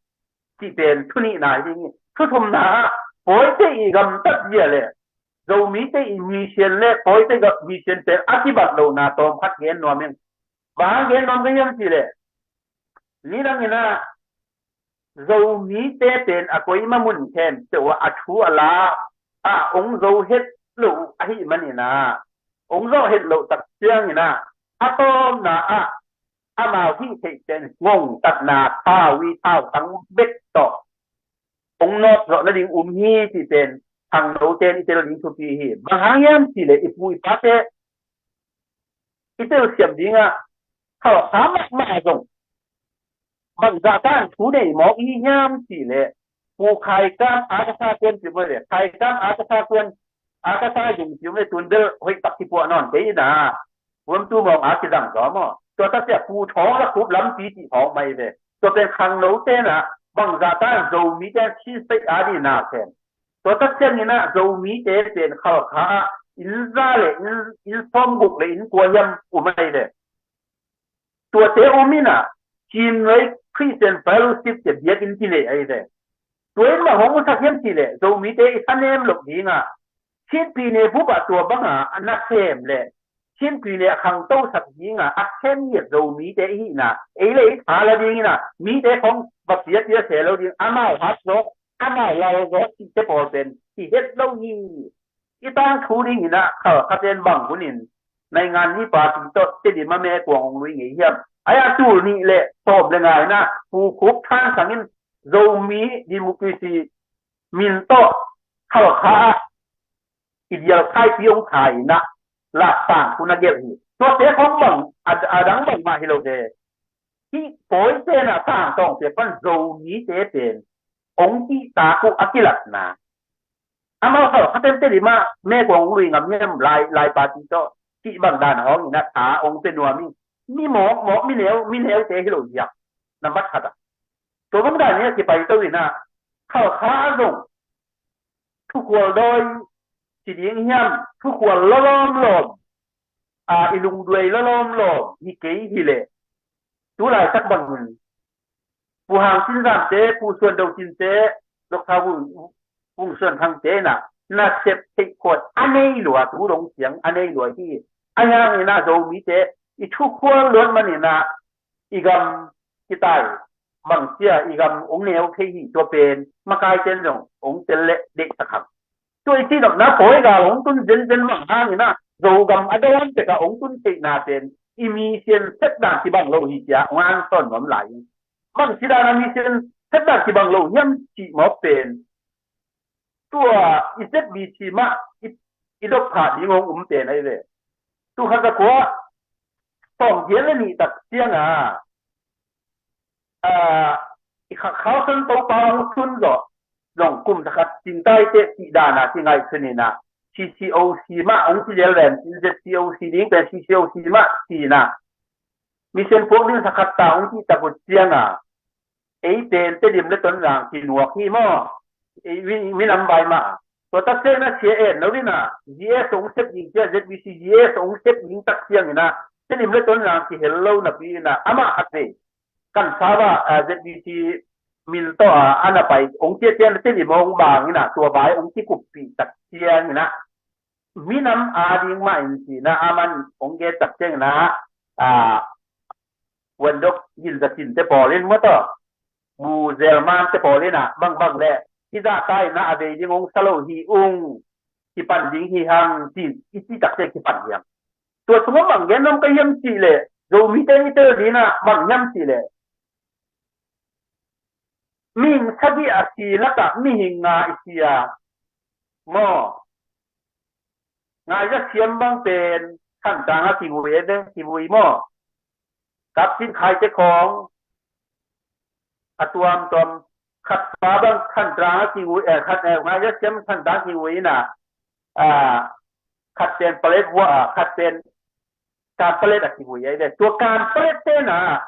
Cih pen thu nihna hi ding hi. Thu thumna ah pawite i gamtat zia le Zomite i misian le pawite gam misian pen a kibat lohna tawm khat gen nuam ing. Bang hang gen nuam ka hiam cih leh nidang in ah Zomite pen a koima mun khempeuh ah a thu a la ah hong zo het loh ahih manin ah hong zawh het loh tak ciangin ah a tawpna ah amau hih theih pen ngongtatna thau i thau tang bek tawh hong nawt zawh nading um hi cih pen khangnote in i tel ding thupi hi. Bang hang hiam cih leh i pu i pate i telsiam dingah khalkha mahmah zong bangzah tan thu nei mawk i hi hiam cih leh Pu Khaikam a ka sa kuan cih mawh le Khaikam a ka sa kuan a ka sa zung cih mawh le tun bel hoih tak kipuah nawn kei ina huamtu mawng a kizang zaw maw? Tua tak ciah Pu Thawng Lakhup lampi cih thawng mai ve. Tua pen khangno tenah bangzah tan Zomite in sinsei a dih na khen. Tua tak ciangin ah Zomite pen khalkha ah inn za le inn, inn sawmguk le inn kua hiam um ahi ve. Tuate um inah Chin Christian Fellowship cia biakinn kinei ahi ve. Tua in mah hong usak hiam cih leh Zomite i thanem loh dingah Chin pyine bup ah tua banga a nasem le Chin pyine a khangtosak dingah a khen ngiat Zomite i hihna ei le ei tha la dingin ah mite khong va piapia se lo ding, amau hat zawk amau lal zawk cihte pawl pen hi het lo hi. I tangthu dingin ah khalkhaten bang hunin naingan ni party tawh Tedim a mekuang hong lui ngei hiam? Ai a tul nih le sawm le nga inah Pu Khup Than Sang in Zomi democracy min tawh khalkha ah i dial khaipi hong kha inah lattang thu na gelh hi. Tuate khong bang a, a dang bangmah hi lo ve. Hih pawi tenah tangtawng pia pan Zomite pen hong kihtak uh a kilatna amau khalkhaten Tedim ah mekuang hong lui ngam hiam? Lai, lai party tawh cih bang dan hawng inah tha hong pia nuam in mi mawkmawk mi neu, mi neute hi lo ziak na mat khat ah Tua bang dan ni a kipai to in ah, Khalkha zong thukhual dawi ci ding hiam, thukhual lawlawm lawm, a, i lungduai lawlawm lawm hi kei hi leh, tu laitak bangin Pu Hang Cin Zam te, Pu Suan Do Cin te, Dr. Vung, Vung Suan Thang te in ah nasep theih khuat a nei lua, tu dong ciang a nei lua hi. A hiang in ah Zomite i thukhual luat man in ah i gam kitai bang sia i gam ong neu thei hi. Tua pen makai ten zong ong tel leh deih tak hang. Tua i cih nopna pawi gal ong tun zenzen mah hang in ah Zogam a dawn tek a ong tun theihna pen i mi sian sep dan kibang lo hi cia ong an sawn nuam lai. Bang ci dan a mi sian sep dan kibang lo hiam cih mawk pen tua i Z B C mah i, i dok phah ding ong um pen ahi ve. Tu khat za kua sawm giat le nih tak ciang a, a, i kha, Khalkha Topa ong tun zawh zong kum za khat cingtai te cih dan a kingaih thunin ah, C C O C mah ong ci lel ven, Z C O C ding pen C C O C mah ci in ah, mi sian phuak ding za khat ta ong cih tak uh ciang a, ei pen Tedim le Tonzang kinuak hi maw? Ei, mi, minam vai mah. Tua tak ciang in ah sia en lo in ah, G S ong sep ding cia, Z B C G S ong sep ding tak ciang in ah, Tedim le Tonzang kihel lo napi in ah, amah khat vei kan sawt a, a, Z B C min tawh a, a na pai ong ciah ciang Tedim ong bang in ah, tua vai ong kikuppih tak ciang in ah, minam a ding mah in ci in ah, a man ong gen tak ciang in ah, a, Vuandok Gin Za Cin te pawl in maw, tawh Bu Zel Man te pawl in ah, bangbang le hi zah ta in ah, a vei ding ong sa lo hi ung, kipan ding hi hang ci, i cih tak ciang kipan hi hang. Tua sungah bang gen nuam ka hiam cih leh, Zomite i tel ding ah bang hiam cih leh, mihing sagih a si lakah mihing nga i si a, maw? Ngaih Za Siam bang pen Thantlang a kigui e, kigui maw? Kap Cin Khai te khawng a tuamtuam, khat pa bang Thantlang a kigui, eh, khat, eh, Ngaih Za Siam Thantlang kigui in ah, a, khat pen Paletwa, a, khat pen Kanpalet a kigui ahi ve. Tua Kanpalet te in ah,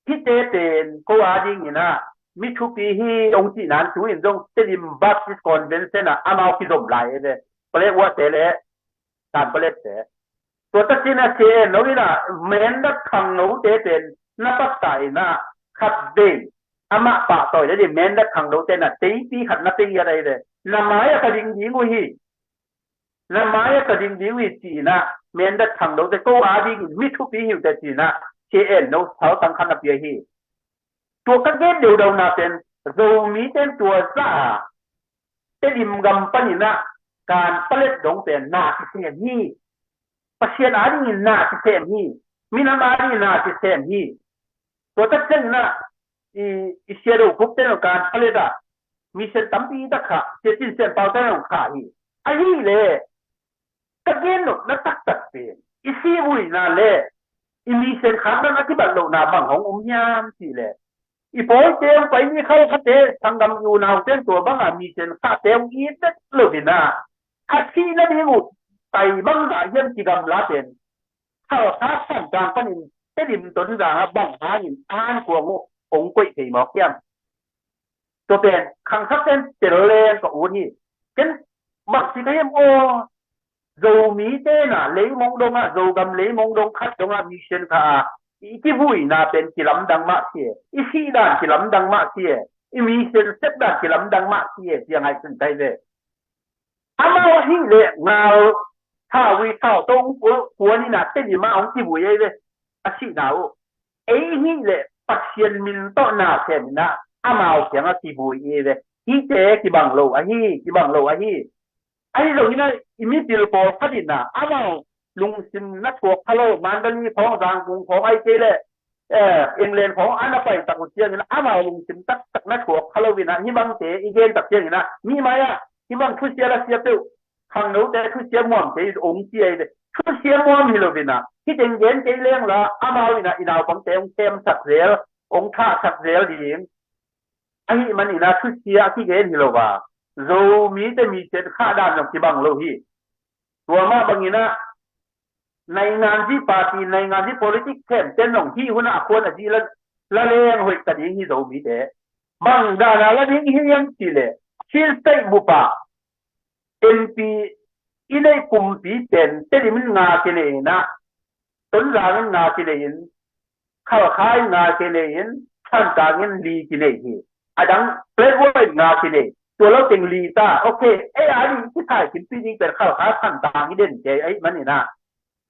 hihte pen ko a ding in ah mi thupi hi ong cih nan, tu in zong Tedim Baptist Convention ah amau kizom lai ahi ve. Paletwa te le Kanpalet te. Tua tak ciang in ah sia en lo in ah, Mindat khangno te pen na pakta in ah, khat vei amah pahtawi le ding, Mindat khangno te in ah teipi khat na pia ahi ve. Na mai ah ka ding ding uh hi. Na mai ah ka ding ding uh hi ci in ah, Mindat khangno te, ko a ding in mi thupi hi uh teh ci in ah, sia en lo sal tang khat na pia hi. Tua ka gen deudauna pen, Zomite in tua zah a, Tedim gam pan in ah, Kanpalet dong pen na kisem hi. Pasian a ding in na kisem hi. Minam a ding in na kisem hi. Tua tak ciang in ah, i, i sia do khup te in ah Kanpalet ah mission tampi tak khah, sia Cin Sian Pau te in ah khah hi. Ahih leh, ka gen nopna taktak pen, i sihvuina le i mission khak ding a kibat lohna bang hong um hiam cih leh, i pawite hong pai ni, Khalkha te, sanggam i unau te in tua bang a mission khahte hong it vet lo in ah, a sihna ding uh pai bang zah hiam kigamla pen, Khalkha Thantlang panin Tedim Tonzang ah bang hangin an kuang uh hong koih thei mawk hiam? Tua pen khangthak ten tel leng ka ut hi. Ken bang ci ka hiam aw, Zomite in ah leimong dong ah, Zogam leimong dong khat dong ah mission khah a, i kivuina pen kilamdang mah si e, i sih dan kilamdang mah si e, i mission sep dan kilamdang mah si e, ci a ngaihsun ka hi ve. Amau ahih leh ngal, thauvui thau tawh hong kuan in ah Tedim ah hong kivui ahi ve. A sihna uh, ei hih leh Pasian min tawh na sem in ah amau kiangah kivui ahi ve. Hihte kibang lo ahi, kibang lo ahi. Ahi zongin ah i mipil pawlkhat in ah amau lungsim na thuak kha lo, Mandalay khawng, Zangkung khawng, ahih kei leh, eh, England khawng a na pai tak uh ciangin amau lungsim taktak na thuak kha lo in ah, hih bangte i gen tak ciangin ah mi mai ah hih bang thusia la sia peuh, khangnote thusia muam kei ong ci ahi ve. Thusia muam hi lo in ah, hih teng gen kei leng la amau in ah i naupangte ong themsak zel, ong thahsak zel ding. Ahih manin ah thusia a kigen hi lo a, Zomite mission khah dan zong kibang lo hi. Tua mah bangin ah nainganzi party, nainganzi politic themte in zong hih hun ah a khuan a zih la, la leng hoih ta ding hi Zomite. Bang dana la ding hi hiam cih leh, Chin State bup ah M P i neih pumpi pen Tedim in nga kinei in ah, Tonzang in nga kinei in, Khalkha in nga kinei in, Thantlang in li kinei hi. A dang Flatbush in nga kinei. Tua lo teng li ta. Ok, ei a ding kisai kimpih ding pen Khalkha, Thantlang i den kei ahih manin ah,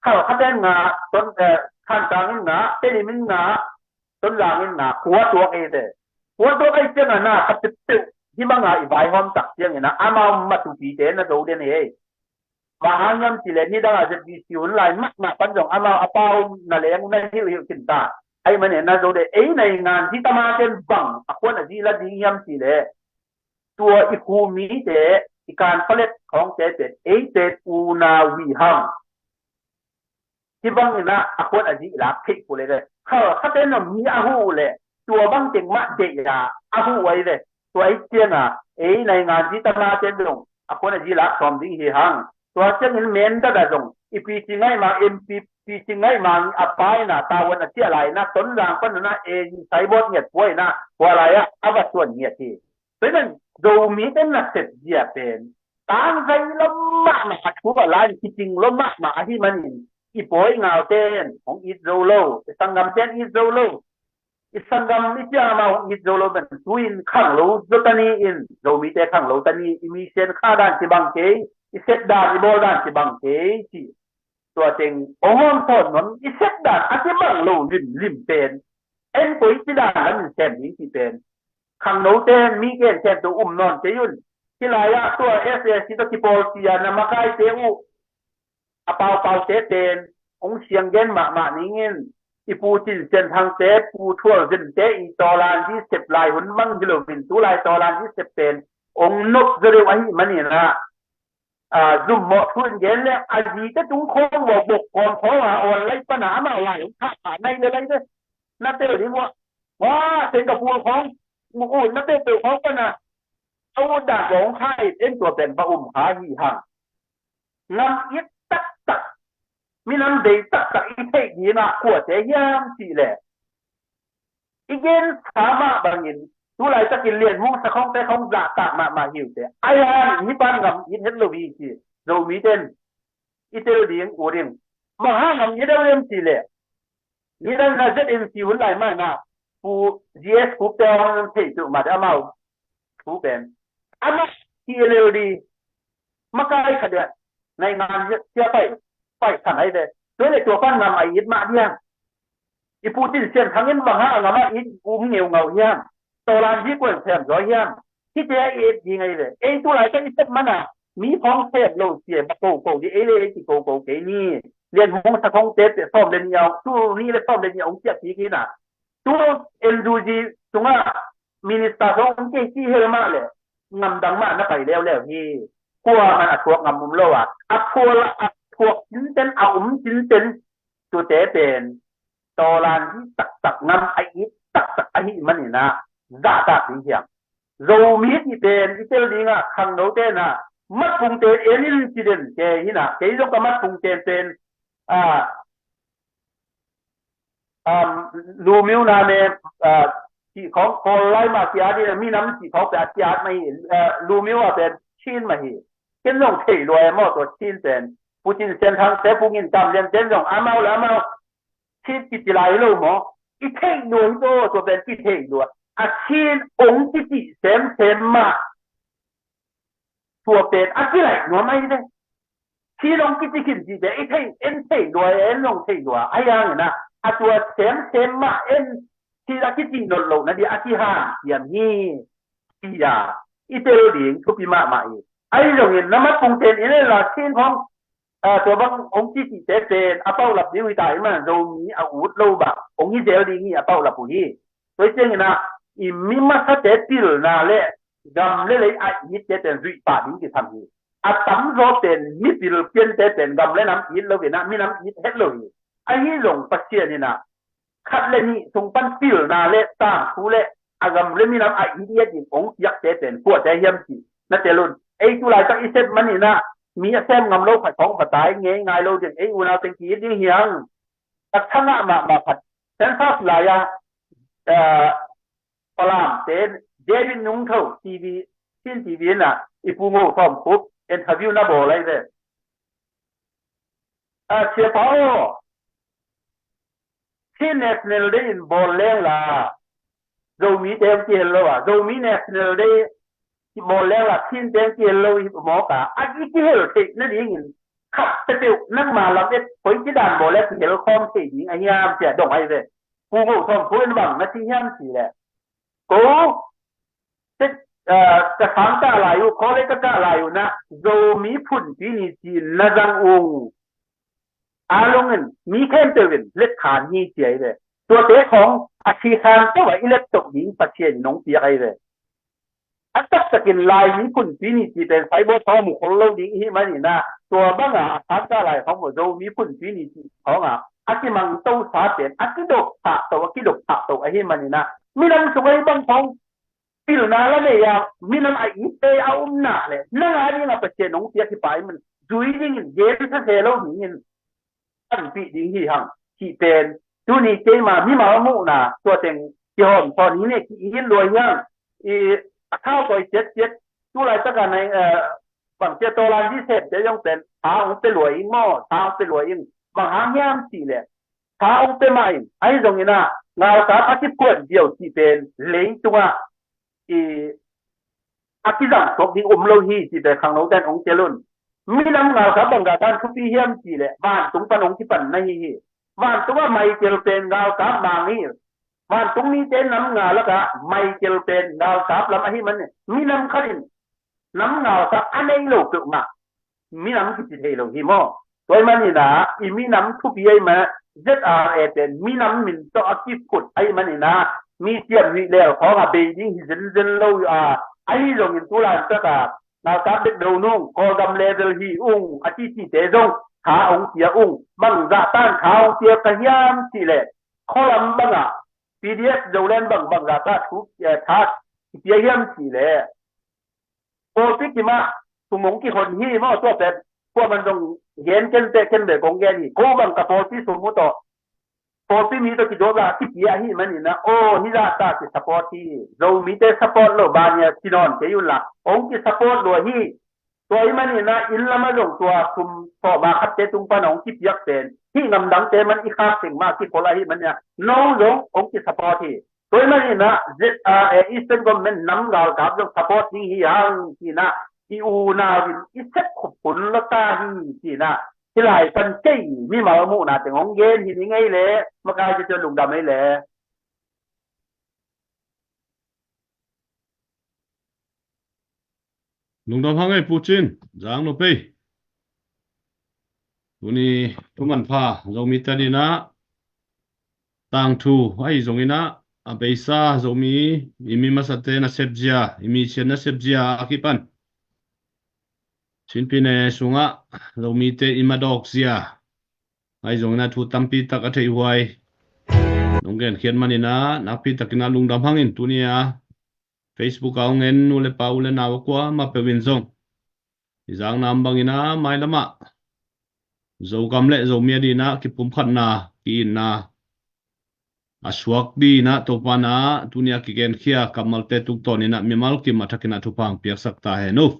Khalkha ten nga, Ton, eh, Thantlang in nga, Tedim in nga, Tonzang in nga, khua tuak ei ve. Khua tuak ei ciangin ah, khat peuhpeuh hih banga i vaihawm tak ciangin ah, amau matupite na zo den hi ei. Bang hang hiam cih leh nidang a Z B C hun lai mahmah pan zong amau a pau na leng na hilhhilh khin ta. Ahih manin na zo den, ei naingan hi tamaten bang a khuan a zih la ding hiam cih leh, tua i khu mite, i kan palet khawngte pen ei pen unau hi hang. Hih bangin ah a khuan a zih i lak theih kul ei ve. Khalkha ten zong mi a huh uh leh tua bang teng mah deih a a huh uh ei ve. Tua ahih ciangin ah ei naingan hi tamaten zong a khuan a zih lak sawm ding hi hang. Tua ciangin Mindat ah zong i Pi Cing Ngaih Mang, M P Pi Cing Ngaih Mang a pa in ah tavuan a ciah lai in ah Tonzang pan in ah A G Saibawt ngiat pua in ah, tua lai ah a va suan ngiat hi. Tua ahih manin Zomite nasep zia pen tangzai lua mahmah, a thu a la in kicing lua mahmah ahih manin i pawi i ngauten hong it zo lo, i sanggamten it zo lo. I sanggam i ciang amau hong it zo lo, pen tu-in khanglo zaw ta ni in, Zomite khanglo ta ni, i mi sian kha dan kibang kei, i sep dan i bawl dan kibang kei ci. Tua teng hong hawm sawn nuam, i sep dan a kibang lo limlim pen, en koi ci dan lamin sem ding ci pen, khangnote mi gen sem tu um nawn kei un. Hih lai-ah tua S A C tawh kipawl cia na makaite uh a paupaute pen hong siang gen mahmah ning in, i Pu Cin Sian Thangte, Pu Thual Zinte i tawlan hi sep lai hun mang hi loin tu lai tawlan hi sep pen hong nop zaw deuh ahih manin ah, zummawh thu in gen le a zite tung khawng uh a, bok kawm khawng a, awn lai pana amau lai hong thah pah nai le lai ve. Na tel ding uh a, wa, Singapore khawng, mu uh na tel tel khawng pana a ut dan khawng kha it in tua pen va um kha hi hang. Ngam it taktak, minam bei taktak i theih dingah kuate hiam cih leh, i gen sa mah bangin tu laitakin Lian Hmung Sa Khongte khong zahtak mahmah hi uh teh. Ai hang hih pan ngam it het lo hi ci. Zomite in i tel ding uh ding. Bang hang ngam it lo hiam cih leh, nidang na Z M C hun lai mah na, Pu G S Khup te hong thei tu mah te amau thu pen, amah T N L D makai khat dia, naingan sia pai, pai khan ai ve. Tua le tua pan ngam a it mah dia. I Pu Cin Sian Thang in bang hang a ngam a it um ngeungau hiam? Tawlan hi kuan sem zaw hiam? Hihte a it ding ai ve. Ei tu lai ka i sep mana mi phawng sem lo sia ba ko ko di, ei le ei ki ko ko kei ni. Lian Hmung Sa Khongte pe sawm le ni a, tu ni le sawm le ni a ong sia ki ki na. Tu N U G tungah minister zong kei ci hel mah le, ngamdang mah na pai leuleu hi. Kuaman a thuak ngam um lo a, a thuak, a thuak cinten, a um cinten, tute pen tawlan hi taktak, ngam a it taktak ahih manin ah zahtak ding hiam? Zomi ti pen i tel dingah khangnote na, matpungte en in ci den ke hi na, kei zong ka matpungte pen, a, um, Lumio na ne, uh, cih khawng Kawl lai mah kiat in, minam cih khawng pe a kiat mah hi, uh, Lumio a pen Chin mah hi. Ken zong thei lua e maw tua Chin pen. Pu Cin Sian Thang te, Pu Ngin Kam Lian ten zong amau le amau Chin kiti lai lo maw? I thei lua hi tua, tua pen i thei lua. A Chin ong kiti semsem mah tua pen a kilaih nuam ahi ve. Chin ong kici khin cihte i thei, en thei lua, en zong thei lua. Ahi hangin ah, a tua semsem mah en Chin a kici nawn loh na dia a kihang hiam hi. Tia i tel ding thupi mahmah hi. Ahi zongin na matpungte in en la Chin khong, a, tua bang ong kici cihte pen a paulap ding uh hi ta, i man Zomi a ut lo bang ong hi zel ding hi a paulap uh hi. Tua hi ciangin ah, i mi masate pilna le gam le lei a itte pen zuih pah ding kisam hi. A tamzaw pen mipil piante pen gam le nam it lo in ah, minam it het lo hi. Ahi zong Pasian in ah, khat le nih sung pan pilna le tangthu le a gam le minam a it ngiat in ong piakte pen kuate hiam cih na tel un. Ei tu laitak i sep manin ah, mi a sem ngam lo khat khawng va tai ngei ngai lo ding, ei unau teng ki it ding hiang. Ka thangah mahmah khat, census lai-a ah, Falam te David Nungtho T V, Chin T V in ah i Pu Ngo Thawm Khup interview na bawl ahi ve. Ah, Sia Pa aw, Chin National Day in bawl leng la Zomi te hong kihel lo a, Zomi National Day bawl leng la Chin te hong kihel lo hi mawk a, a i kihel theih nadingin khat peuhpeuh nangma lam et koi ci dan bawl le kihel khawm thei ding a hiam ci a dong ahi ve. Pu Ngo Thawm Khup in bang na ci hiam ci le, ko te, ah, ka sang kah lai uh, college ka kah lai uh na Zomi phunpi ni ci na zang ung. A lungin mi khempeuh in let khan hi ci ahi ve. Tuate khawng a si khan peuh a i let toh ding Pathian in hong piak ahi ve. A taktakin Laimi phunpi ni ci pen saibaw thaw mu khol lo ding ihi manin ah, tua banga a sang kah lai khawng mu Zomi phunpi ni ci khawng a a kimang to sa pen a kidop thah to, a kidop thah to ahi manin ah, minam sung ahi bang khawng pilna la nei a, minam a itte a umna le nang a ding a Pathian hong piak hi pa i man zui dingin gen sa se lo dingin panpih ding hi hang. Cih pen tuni keima mimal muhna tua teng kihawm sawn hi ne, ki-it lua hi hang. I a thau koi ciatciat, tu laitaka nai, eh, bang cia tawlan di septe zong pen tha hong pia lua ing maw, tha hong pia lua ing. Bang hang hiam cih leh tha hong pia mah in, ahi zongin ah ngalkap a kiphuan ziau cih pen leitungah i a kizang suak ding um lo hi cih pen khangnote in hong tel un. Minam ngalkap bangzah tan thupi hiam cih leh vantung pan hong kipan na hi hi. Vantung ah Michael pen ngalkap mang hi. Vantung mite nam nga lakah Michael pen ngalkap lam ahi manin minam khat in nam ngalkap a nei lo peuhmah minam kici thei lo hi maw? Tua ahih manin ah i minam thupi ahih manin ah Z R A pen minam min tawh a kiphut ahih manin ah misiam nih lel khawng a bei ding hi zenzen lo a, ahi zongin tu laitaka ngalkap bek do nung, Kawlgam level hi ung a cihcihte zong tha hong pia ung. Bangzah tan tha hong pia ka hiam cih leh khualam bangah P D F Zoland bang bangzah tan thu, eh, tha kipia hiam cih leh pawlpi kimah sum hong kihon hi maw, tua pen kuaman zong gen ken teh ken bek kong gen hi. Ko bang ka pawlpi sum uh tawh pawlpi mi tawh kidawt a kipia ahih manin ah, aw, hih zahta kisupport hi. Zomite support lo, bania kinawn kei unla hong kisupport lua hi. Tua ahih manin ah inn lamah zong tua sum sawma khatte tung pan hong kipiak pen hih ngamdangte man i khak teng mah kikhol ahih manin ah no zong hong kisupport hi. Tua ahih manin ah Z R A, Eastern Government nam galkap zong support ding hi hang ci-in ah i unau in i sep khup hun lua ta hi ci-in ah hih lai pan kei mimal muhna teng hong gen hi ning ei leh, makai ciacian lungdam ei leh. Lungdam hang ei Pu Cin, zang nop ei. Tuni thuman pha Zomite adingin ah tangthu ahi zongin ah a beisa Zomi i mi masate nasep zia, i mi sian nasep zia a kipan Chin Pyine sungah Zomite i madawk zia ahi zongin ah thu tampi tak a theih huai nong genkhiat manin ah nakpi takin ah lungdam hangin, tuni a Facebook a hong en nu le pa, u le nau a kuamah peuh in zong i zakna om bangin ah mailam ah Zogam le Zomi adingin ah kipumkhatna, ki-itna a suak dingin ah Topa'n ah tuni a kigenkhia kammalte tungtawnin ah mimal kim a thakin ah thupha hong piaksak ta hen uh.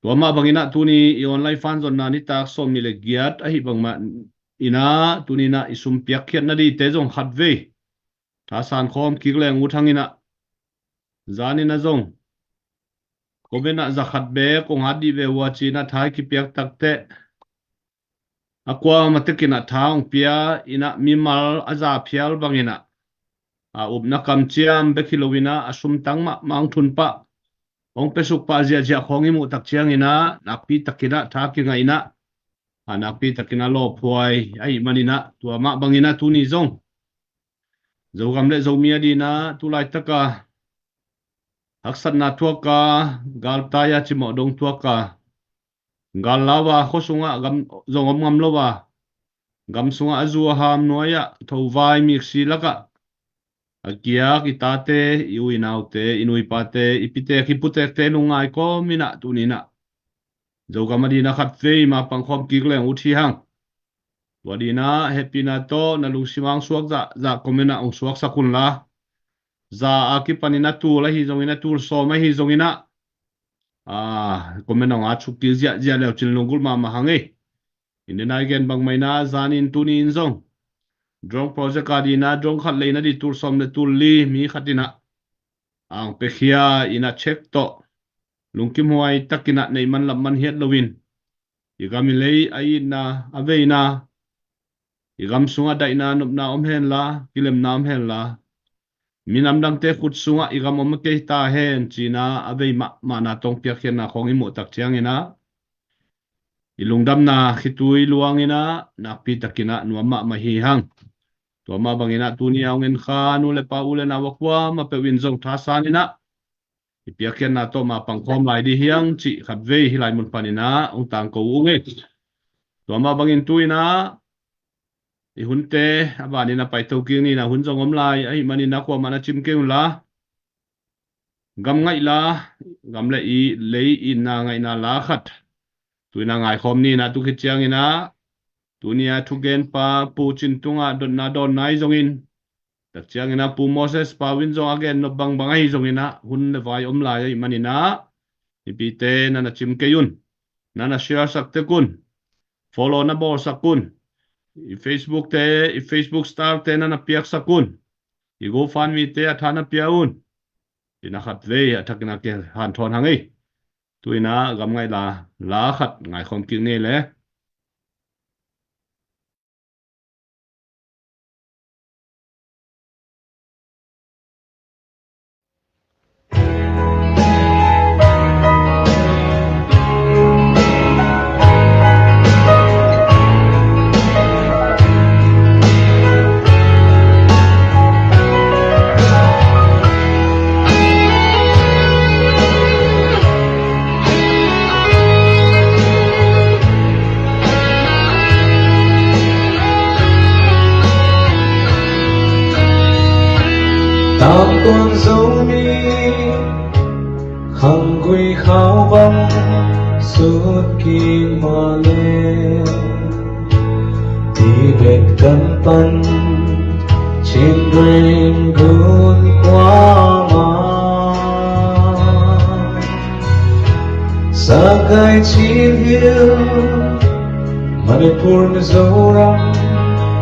Tua mah bangin ah tuni i online fanzonna nitak sawmnih le giat ahih bang manin ah tuni in ah i sum piakkhiat nadingte zong khatvei thasan khawm kik leng ut hangin ah, zanin ah zong ko bek in ah za khat bek kong hat dih ve uh a ci-in ah tha i kipiak takteh a kuamah tekin ah tha hong pia in ah mimal a za phial bangin ah a upna kamciam bek hi loin ah a sumtang mahmah hong thunpah, hong piasuk pah ziahziah khawng i muh tak ciangin ah nakpi takin ah tha kingaihna, a nakpi takin ah lawphuai ahih manin ah tua mah bangin ah tuni zong Zogam le Zomi adingin ah tu laitak a haksatna thuak a, galtai a cimawh dong thuak a, gal lau a khua sungah gam zong om ngam lo a, gam sungah a zu a ham nuai ah thovai miksi lakah a kiak i tate, i u i naute, i nu i pate, i pitek i putekte lungngai kawmin ah tuni in ah Zogam adingin ah khatvei mapang khawm kik leng ut hi hang. Tua dinah hehpihna tawh na lungsim ah hong suak zahzah comment ah hong suaksak unla, za a kipanin a tul ahi zongin, a tul sawm ahi zonginah, a, comment hong at suk kik ziahziah leucin lunggulh mahmah hang ei. Inn dena i gen bangmah inah zanin tuni in zong drone project a dinah drone khat leina di tul sawm le tul li mi khat inah ang pekhia inah check tawh lungkimhuai takinah neih man lap man hiat loin i gam i lei a itna, a veina, i gam sungah daihna nopna om henla, kilemna om henla, minam dangte khut sungah i gam om a kei ta hen cina a vei mahmahna tawh piakkhiatna khawng i muh tak cianginah i lungdamna khitui luanginah nakpi takinah nuam mahmah hi hang. Tua mah banginah tuni a hong en kha nu le pa, u le nau a kuamah peuh in zong thasaninah i piakkhiatna tawh mapang khawm lai dih hiang cih khatvei hih lai mun paninah hong tangko ung ei. Tua mah bangin tuinah i hunte a banin a paito kik ninah hun zong om lai ahih maninah kuamah na cim kei unla, gam ngaihla, gam le i lei itna ngaihna la khat tuinah ngaikhawm ninah tu khit cianginah tuni a thugenpa Pu Cin tungah dotna dawnna i zongin, tak cianginah Pu Moses Pau in zong a gen nop bangbang ahi zonginah hun le vai om lai ahih maninah mipite na na cim kei un, na na share sak tek un, follow na bawlsak un. I Facebook te, i Facebook star te na na piaksak un. I GoFundMe te a tha na pia un. Ina khatvei a thakin a kihanthawn hang ei. Tuinah gam ngaihla la khat ngaikhawm kik ni le. Tangtuan Zomi khanggui khau bang sut kik mah le, Tibet kan pan Chin Rain gun kuamah, Sagaing, Chin Hill, Manipur, Mizoram,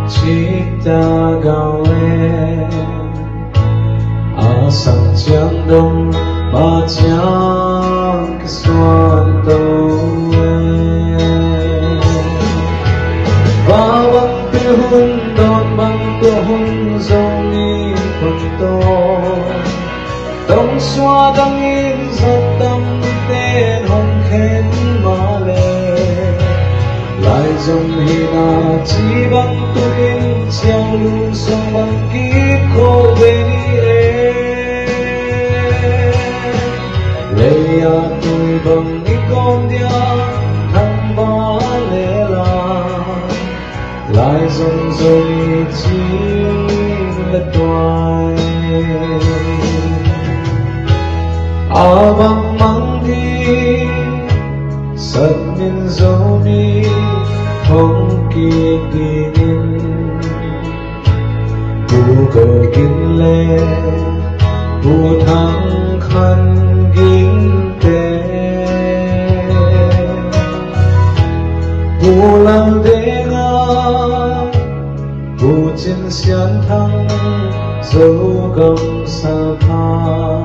Cittagong le Assam ciang dong, mah ciang kisuan to e. Va bang pil hun dawn bang tua hun Zomi phuan to. Tong sua dangin zat tam miten hong khen mah le, lai zong hi na ci bang tu in ciang lung sung bang kik kho ve ni e. Lei a tui bang i kawm dia thang va le la, lai zong Zomi cin le tuai. A bang mang ding satmin Zomi hong kik dingin Pu Go Gin le Pu Thang Khan Gin te, Pu Lam Deng a, Pu Cin Sian Thang, Zogam Sakha,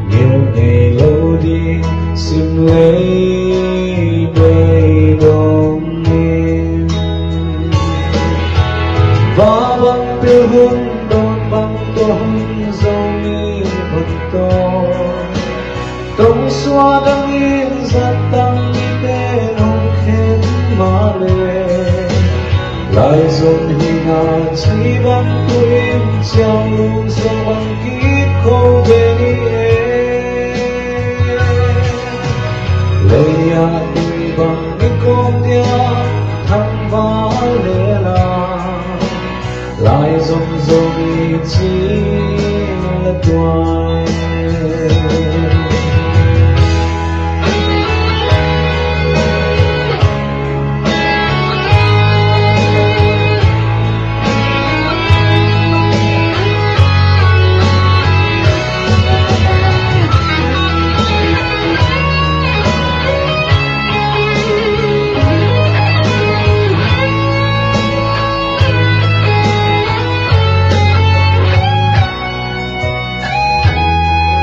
ngeu ngei lo ding sim lei bei dong in. Va bang pil hun dawn bang tua hun Zomi phuan to. Tong sua dangin zat tam miten hong khen mah le, lai zong hi na ci bang tu in ciang lung sung bang kik kho ve ni e. Lei a tui bang i kawm dia thang va le la, lai zong Zomi cin le tuai.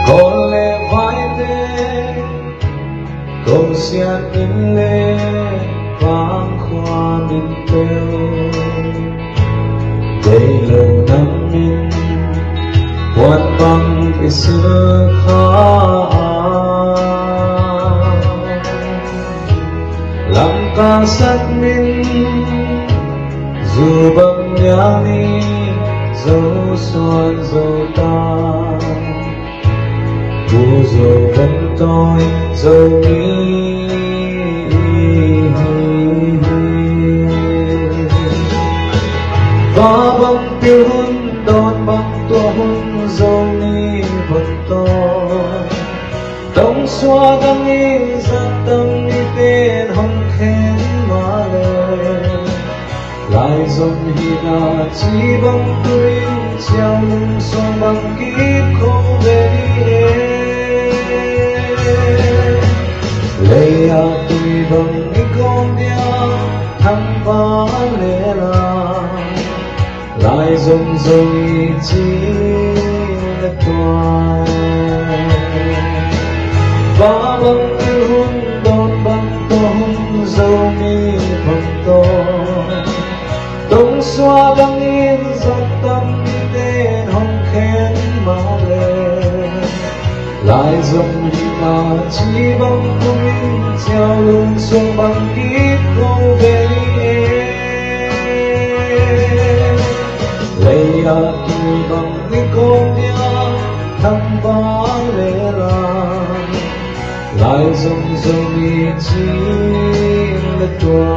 Kawleh vaite, kosian min le pangkhua min peuh, deih lo nam min puan bang i silh kha a, lamkal sak min zu bang nial ni, Zo suan Zo ta, bu Zo bang tawi Zomi. Va bang pil hun, dawn bang tua hun, Zomi bang tawi. Tong suak dang in zat tam mite in hong khen mah le, laizom hihna ci bang tu in ciau lungsuang bang kip kho ve ni e. Lei-ah tui bang i kawm dia, thangpa le la, laizom Zomi ci le tua. Va bang pil hun, dawn bang tua hun, Zomi bang tawi. Tong suak dang in zat tam mite in hong khen mah le, laizom hihna ci bang tu in ciau lungsuang bang kip kho ve ni e. Lei-ah tui bang i kawm dia, thangpa le la, laizom Zomi ci le tua.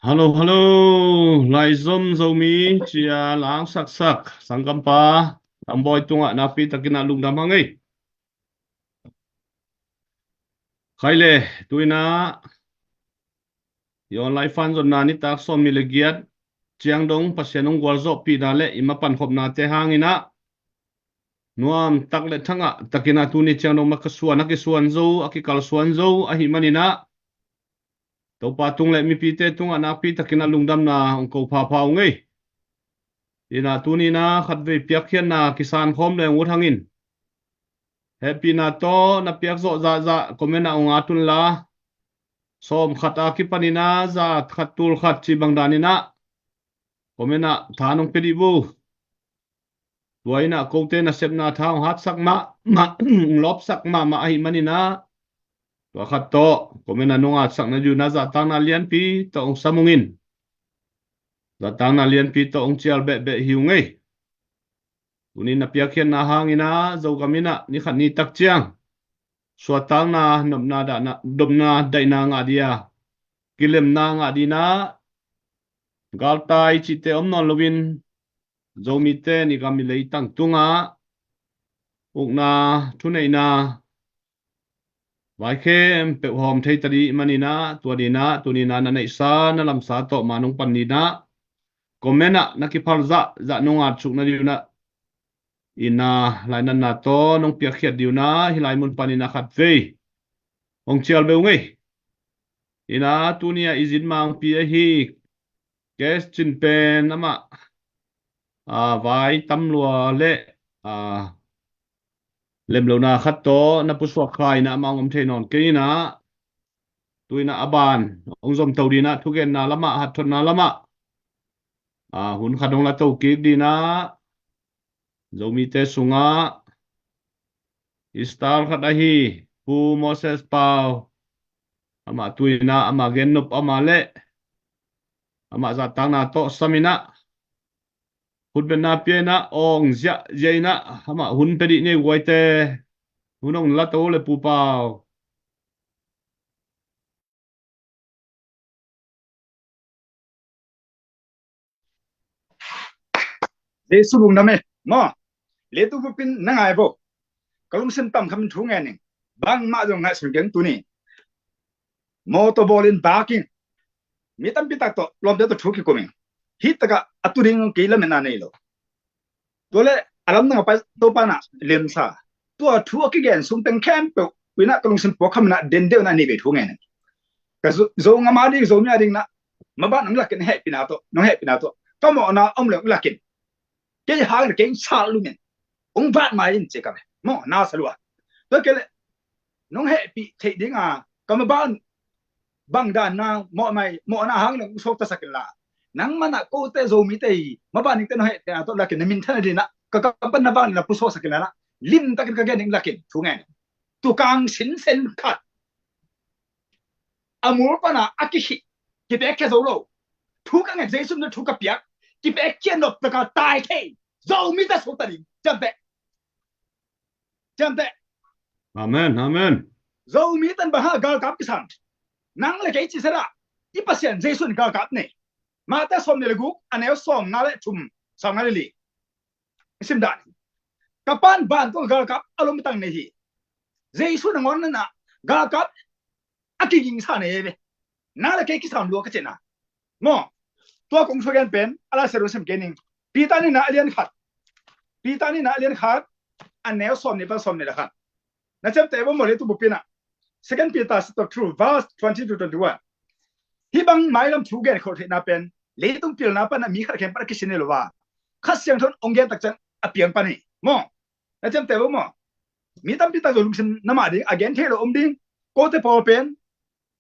Hallo, hallo. Laizom Zomi ci-a langsaksak sanggampa Lambawi tungah nakpi takin ah lungdam hang ei. Khai le, tu-in ah i online fan zonna nitak sawmnih le giat ciang dong Pasian hong gualzawhpihna le i mapan khopnate hangin ah nuam tak le thangah takin ah tuni ciang dong mah ka suan, a kisuan zo, a kikalsuan zo ahih manin ah Topa tung le mipite tungah nakpi takin ah lungdamna hong ko phapha ung ei. In ah tuni-in ah khatvei piakkhiatna kisan khawm le hong ut hangin, hehpihna tawh na piak zawh zahzah comment ah hong at un la, sawm khat a kipanin ah za khat tul khat cih bang danin ah comment ah tha nong pia dih uh. Tua in ah kote nasepna tha hong hatsak mahmah, hong lawpsak mahmah ahih manin ah, tua khat tawh comment ah nong atsak nading un ah zahtakna lianpi tawh hong sam ung in. Zahtakna lianpi tawh hong cial behbeh hi ung ei. Tuni na piakkhiatna hangin ah Zogam in ah ni khat ni tak ciang suahtakna, nopna, dahna, dopna, daihna ngah ding a, kilemna ngah dingin ah galtai cihte om nawn loin Zomite in i gam i leitang tungah ukna, thuneihna, vai khempeuh hawm thei ta ding manin ah, tua dingin ah tuni-in ah na neihsa na lamsa tawh ma nong pan dingin ah comment ah na kiphal zahzah nong atsuk nading un ah, in ah lainatna tawh nong piakkhiat ding un ah hih lai mun panin ah khatvei hong cial beh ung ei. In ah tuni-a i zin mangpi ahi Kes Cin pen amah, a, vai tam lua le, a, lemlona khat tawh na pusuak kha in ah amah hong om thei nawn kei in ah, tu-in ah a ban hong zomto dingin ah thugenna lamah, hathotna lamah, a, hun khat hong la to kik dingin ah Zomite sungah star khat ahi Pu Moses Pau, amah tu-in ah amah gennop, amah le amah zahtakna tawh sam in ah, khutbetna pia in ah, awng ziahziah in ah, amah hun pia dih ni ei guaite. Hun hong la to le Pu Pau. Jesu lungdam e. Maw, leitung bupin na ngai vo. Ka lungsim tam khamin thu ngen ning. Bangmah zong ngaihsun keng tuni. Mawtaw bawlin baking. Mi tampi tak tawh lawmte tawh thu kikum ing. Hih takah a tu ding kei lametna nei lo. Tua le a lamdang a pai Topa na lemsa. Tua thu a kigen sung teng khempeuh uh inah ka lungsim puak khamin ah dendeuh na nei ve thu ngen ing. Ka Zo, Zo ngam a ding, Zomi a ding na maban nong lakin hehpihna tawh, nong hehpihna tawh. Ka mawhna om le nong lakin. Kei hang kei sal lumin. Ong vat mai in ci ka ve. Maw, na sa lua. Tua kei le nong hehpih theih ding a ka maban bang dan na mawh mai, mawhna hang le ong sawk tasak in la. Nangmah na kote Zomite i maban dingte nong hehpihna tawh lakin na minthan a ding na ka kapan na bang na pusuaksak in la na. Limtakin ka gen ding lakin thu ngen. Tukang sinsen khat a mul pana a kikhih, kipekkhia zo lo. Thu ka nget, Jesu min thu ka piak, kipekkhia nop taka tai thei Zomite suakta ding. Ciamteh. Ciamteh. Amen, amen. Zomite in bang hang galkap kisam? Nang le kei ci sela i Pasian Jesu in galkap nei. Mate sawm nih le guk, a neu sawmnga le thum, sawmnga le li. Sim dan. Ka pan ban tawh galkap a lomtang nei hi. Jesu nangawn na galkap a kigingsa nei ve. Nang le kei kisam lua ka cihna. Maw, tua kong thugen pen a Lai Siangtho sim kei ning. Peter nihna a lian khat. Peter nihna a lian khat, a neu sawm nih pan sawm nih le khat. Na ciamteh vo maw, leitung bupin ah. Second Peter chapter two, verse twenty to twenty-one. Hih bang mailam thu gen khol theihna pen leitung pilna pan a mi khat khempeuh a kisin hi lo a, Kha Siangtho in ong gen tak ciang a piang pan hi. Maw, na ciamteh vo maw. Mi tampi tak zong lungsim na mah ding, a gen thei lo om ding. Kote pawl pen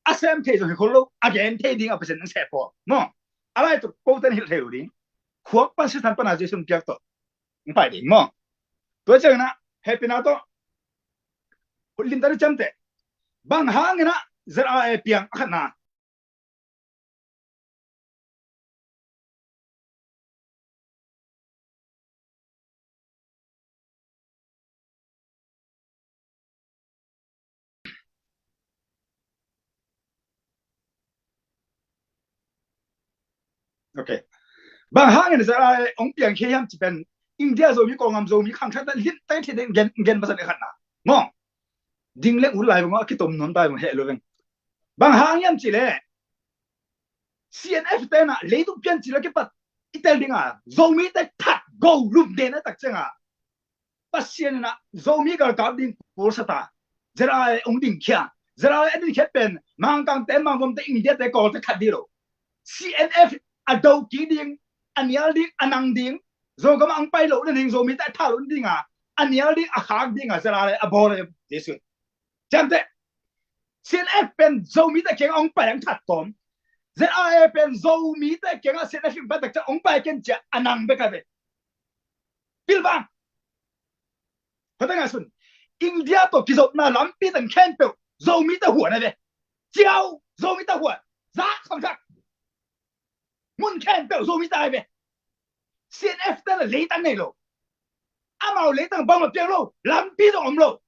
a sem thei zong hi khol lo, a gen thei ding a Pasian in seh pawl. Maw, a lai tuk kote in hilh thei lo ding. Khuak pan Satan pana Jesu in piak tawh ong pai ding maw. Tua ciangin ah hehpihna tawh limtak ciamteh. Bang hangin ah Z R A piang a khatna. Ok. Bang hangin Z R A ong piang khia hiam ci pen India Zomi, Kawlgam Zomi khangkhat na limtak thei ding gen, gen masa ding khatna. Maw. Ding leng ut lai vang a kitom nuam tai vang heh lo veng. Bang hang hiam ci le C N F te na leitung pian ci la kipat i tel ding a, Zomite that go lum den a tak ciang a Pasian in ah Zomi galkap ding pulsa ta. Z R A ong dingkhia. Z R A a dingkhia pen Mangkangte, Mangvomte, Indiate, Kawlte khat ding lo. C N F a do kik ding, a nial ding, a nang ding. Zogam a ong pai loh na ding, Zomite a tha loh na ding a, a nial ding, a khak ding a Z R A a bawl a Jesu. Ciamteh. C N F pen Zomite kiang a ong pai ong that tawm. Z R A pen Zomite kiang a C N F ong pai tak ciang ong pai ken cia a nang bek a ve. Pilvang. Hota ngaihsun. India tawh kizopna lampi teng khempeuh Zomite huan a ve. Ciau Zomite huan. Zak khangthak. Mun khempeuh Zomite a ve. C N F te na leitang nei lo. Amau leitang bangmah piang lo. Lampi zong om lo.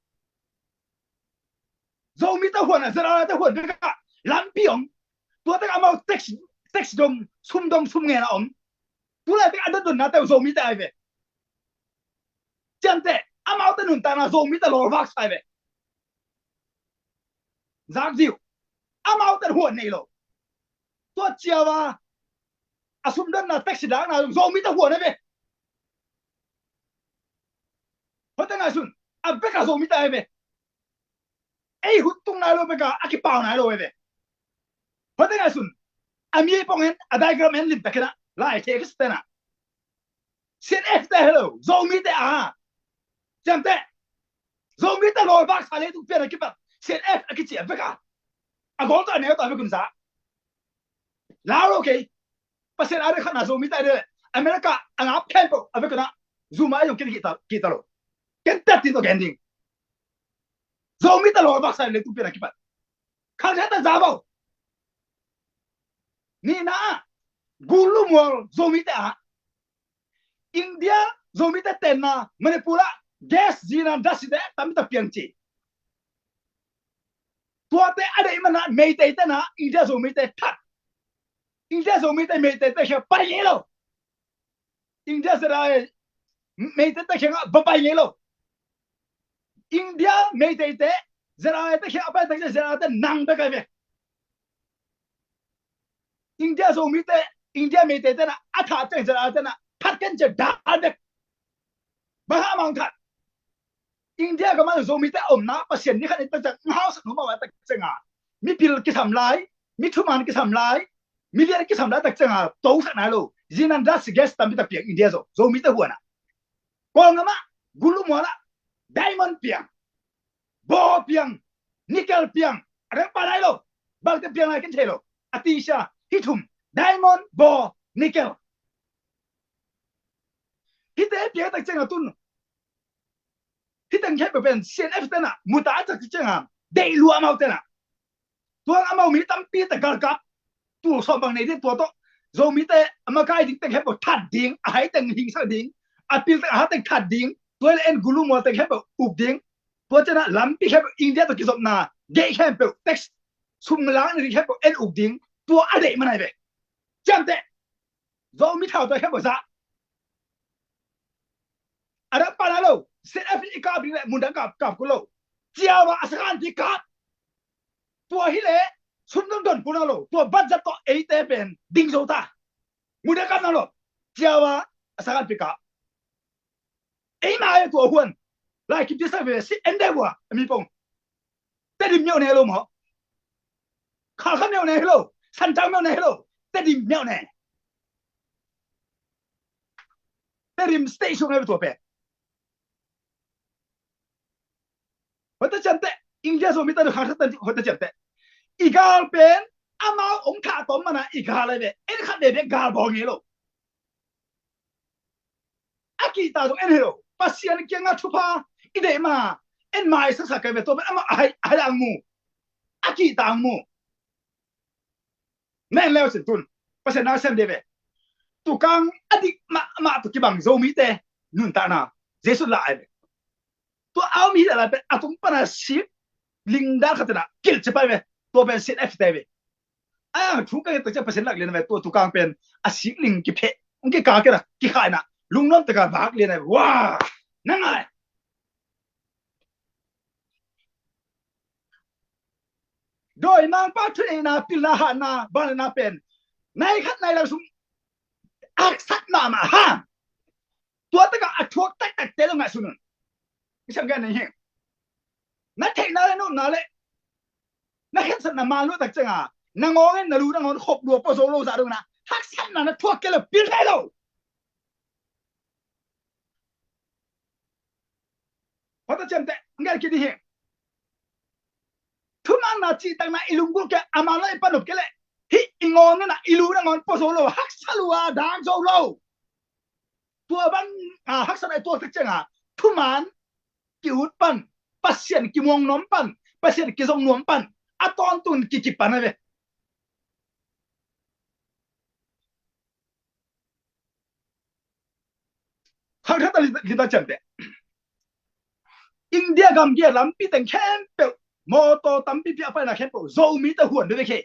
Zomite huan a Z R A te huan bek a lampi om. Tua tek amau tax, tax dong, sum dong, sum ngen a om. Tulai tek a dondonna teu Zomite a ve. Ciamteh, amaute nuntakna Zomite lawlvak sa a ve. Zak ziu. Amaute huan nei lo. Tua ciau a, a sumdonna taxi dakna Zomite huan a ve. Hota ngaihsun, a bek a Zomite a ve. Ei hut tung nai lo bek a, a kipau nai lo a ve. Hota ngaihsun, a mi pong en, a diagram en limtakin a, lai thei a kisitena. C N F te hello, Zomite a. Ciamteh. Zomite lawlvak sa leitung pian a kipat C N F a kici a vek a. A gol tawh a neu tawh a vek un sa. Lau lo kei. Pasian a dei khatna Zomite a dei. America a ngap khempeuh a vek un a. Zuma a zong kin kihta, kihta lo. Ken tat tin tawh gen ding. Zomite lawlvak sa leitung pian a kipat. Khang theta za bo. Nihna ah, Gulu mual Zomite ah, India Zomite tenna Manipur ah gas zina dasite tamita piang ci. Tuate a deih mana Meiteite na India Zomite that. India Zomite Meiteite khia pai ngei lo. India Zerae Meiteite khia va pai ngei lo. India Meiteite Zeraite khia a pai tak ciang Zeraite nang bek ai ve. India Zomite, India Meiteite na a that ciang Zeraite na that ken ciang dal bek. Bang hang mang that. India gam ah Zomite a omna Pasian ni khat ni tak ciang hausak nuam a tak ciang a mipil kisam lai, mithuman kisam lai, milian kisam lai tak ciang a tosak nai lo. Zinan das gas tampi tak piang India Zo, Zomite huan a. Kawng amah gulu mual ah diamond piang, baw piang, nickel piang, a dang pa nai lo. Bangte piang lai ken thei lo. A tisa hi thum, diamond, baw, nickel. Hite piang tak ciang a tun hih teng khempeuh pen C N F tena muta a tak ciang a deih lua amau tena. Tuang amau mi tampi ta galkap tul sawm bang nei ding tua tawh Zomite a makai ding teng khempeuh that ding, a hai teng hingsak ding, a pil teng a ha teng that ding, tua le en gulu mual teng khempeuh uk ding. Tua ciang a lampi khempeuh India tawh kizopna gate khempeuh tax sum lakna ding khempeuh en uk ding. Tua a deih manai ve. Ciamteh Zomi thau tua khempeuh zah. A dang pan a lo, C N F i kap ding le mun dang kap kap kul lo. Ciawa a sakhan pi kap. Tua hi le sum dang don kul na lo. Tua budget tawh eite pen ding zo ta. Mun dang kap na lo. Ciawa a sakhan pi kap. Eima e tua huan lai kim tisa ve si en de bua a mi pong. Tedim miau ne lo maw? Khalkha miau ne lo. Santang miau ne lo. Tedim miau ne. Tedim station ne tua pe. Hota ciamteh India Zomi ta du khalkha hota ciamteh. I gal pen amau ong kha tom mana i gal ai ve. En khat ve ve gal bawng e lo. A kihta zong en hi lo. Pasian kiangah thupha i deih ma en mai saksak kai ve tua pen amah a hai a hai ang mu. A kihta ang mu. Na en leu sin tun Pasian na sem de ve. Tukang a dik mahmah tua kibang Zomite nuntakna Jesu la ai ve. Tua a om hi lai pen a tung pana sik lingdal khat tena kilh ci pai ve. Tua pen sin a fite ve. A thu ka ngen tak ciang Pasian lak lian ve tua tukang pen a sik ling kipheh ong kika kena kikhaina lungnuam taka vak lian ve. Wa na ngai. Dawimangpa thuneihna pilna hahna banana pen nai khat nai lam sung aksat mahmah ha. Tua takah a thuak taktakte lo ngah sun un. Isang gan nei hi. Na theihna le nopna le na khensatna man luah tak cianga na ngawng in na lu na ngawng khop lua pua zo lo zah dongna haksatna na thuak kei lo pil thei lo. Hota ciamteh ngelh kik ding hi. Thumanna cihtakna i lunggulh kei a man lo i panop kei leh hih i ngawng in a i lu na ngawng pua zo lo haksa lua dang zo lo. Tua bang a haksatna i tuak tak cianga thuman ki-ut pan Pasian kimuang nuam pan Pasian kizong nuam pan a tawntung kikip pan a ve. Khangthata lita ciamteh India gamgia lampi teng khempeuh mawtaw tampipi a paina khempeuh Zomite huan bia bia khe.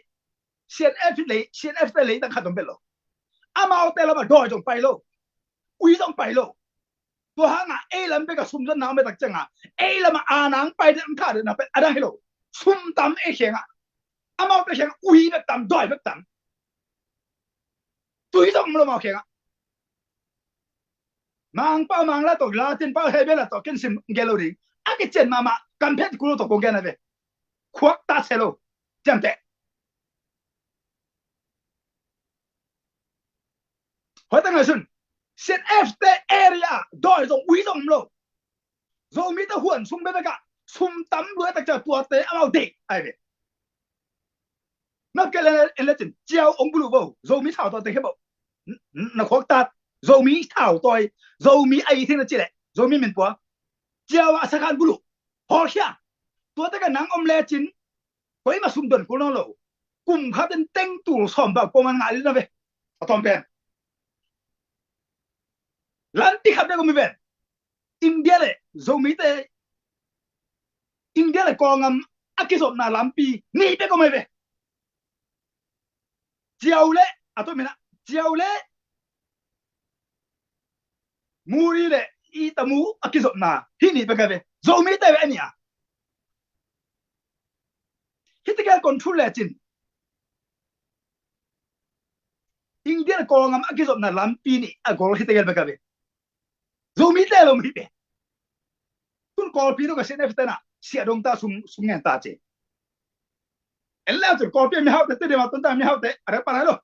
C N F lei, C N F te lei tang khat om bel lo. Amaute lama dawi zong pai lo. Ui zong pai lo. Tua hanga ei lam beka sumzonna om e tak cianga ei lama anang pai den tha den na pe adang hi lo. Sum tam ei khenga. Amaute khenga ui bek tam dawi bek tam. Tui zong om lo mau khenga. Mangpau Mangla tawh Latin pau Hebel la tawh ken sim gel lo ding. A kician mahmah kamphet kulo tawh kong gen a ve. Khuak ta se lo. Ciamteh. Hoi ta ngai sun. C N F te area dawi zong ui zong om lo. Zomite huan sung bebek ah sum tam luai tak ciang tuate amau deih ai ve. Nop kei le en le cin ciau ong bulu bo Zomi thau tawi teng he bo. Na khuak tat Zomi thau tawi Zomi ai thing na ci le Zomi min pua ciau a sakhan bulu hawlkhia. Tuate ka nang om le cin koima sum don kul nawn lo. Kum khat in teng tul sawm bak pawman ngah lina ve. A tawm pen lampi khat bek om hi ven. India le Zomite India le kawngam a kizopna lampi nih bek om hi ve. Ciau le, a to mina, Ciau le Muri le Itamu a kizopna hih nih bek hi ve. Zomite ve a nih a. Hih tegel kon thul lecin India le Kawlgam a kizopna lampi nih a gol hih tegel bek hi ve. Zomite lo hi ve. Tun Kawlpi no ka C N F tena siah dong ta sum, sum ngen ta ci. En le cun Kawlpi mihaute te dema tun ta mihaute a rep a lai lo.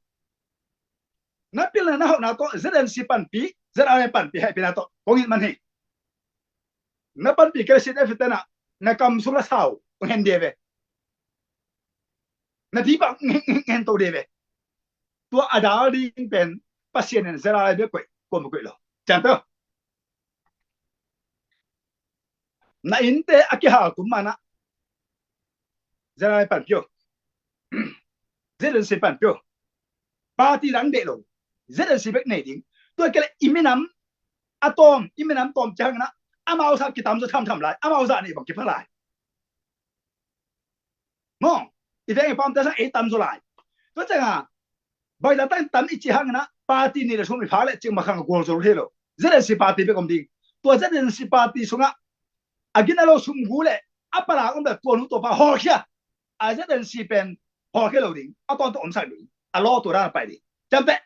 Na pilna na hauhna tawh Z N C panpi, Z R A panpi hehpihna tawh kong it man hi. Na panpi kei le C N F tena na kam sung la sau hong hen de ve. Na dipah hong hen to de ve. Tua a dal ding pen Pasian in Z R A bek koih, kuama koih lo. Cian to. Na innte a kihal kum manah Z R A panpih o. Z N C panpih o. Party dang deih lo. Z N C bek nei ding. Tua kei le i minam a tawm, i minam tawm ciang inah amau sa kitam zaw thamtham lai. Amau zah nih bang kipha lai. Maw, i veng i pamte sang ei tam zaw lai. Tua cianga baita tan tam i cih hangin ah party nih le sum i phak le cih makhang a gual zaw thei lo. Z N C party bek om ding. Tua Z N C party sungah a gina lo sum gu le a palang om le tua nu tua pa hawlkhia. A Z N C pen hawlkhia lo ding. A tawntung omsak ding. A law tua dan a pai ding. Ciamteh.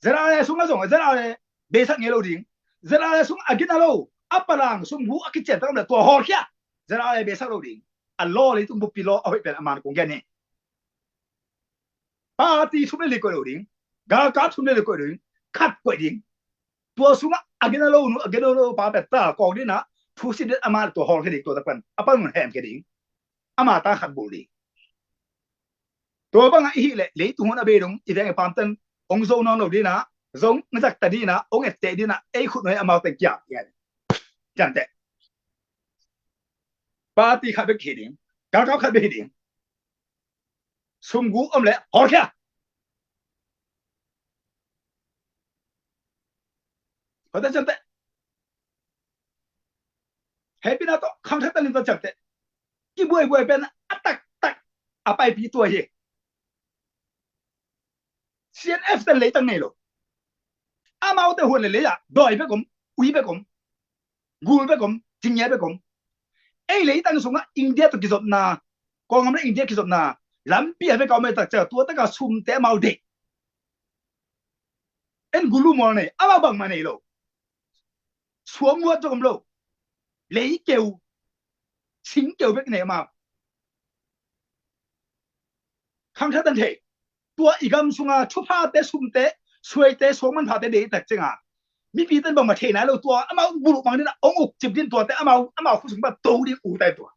Z R A sungah zong Z R A beisak ngei lo ding. Z R A sung a gina lo a palang sum gu a kician tak om le tua hawlkhia. Z R A beisak lo ding. A law leitung buppi law a hoih pen a man kong gen hi. Party thum le li koih lo ding. Galkap thum le li koih lo ding. Khat koih ding. Tua sungah a gina lo nu a gina lo pa pen ta kawk ding ah thu sin ding a man tua hawlkhia ding tua tak pen a pan mun hemkhia ding. Ama ta khat bul ding. Tua bangah i hih leh leitung hun a bei dong i veng i pamten hong zo nawn lo dinah, zong zakta dinah, hong etteh dinah ei khut nuai amauten kiam. Ciamteh. Party khat bek hi ding. Galkap khat bek hi ding. Sum gu om le hawlkhia. Hawlkhia ciamteh. Hehpihna tawh khangthak talin tawh ciamteh. Kibuaibuai pen a taktak a paipi tua hi. C N F ten leitang nei lo. Amaute huan le lei ah dawi bek om, ui bek om, gul bek om, cingngia bek om. Ei leitang sungah India tawh kizopna, Kawlgam le India kizopna lampi a vek a om ei tak ciah tua taka sumte amau deih. En gulu mual nei amau bangmah nei lo. Suang muat zong om lo. Lei keu, sing keu bek nei amau. Khangthak tan thei. Tua i gam sunga thuphate, sumte, suaite, suang manphate deih tak cianga mipite in bangmah thei nai lo tua amau buluh mang dinah hong uk cip din tuate amau, amau khua sung pan to ding u tai tua.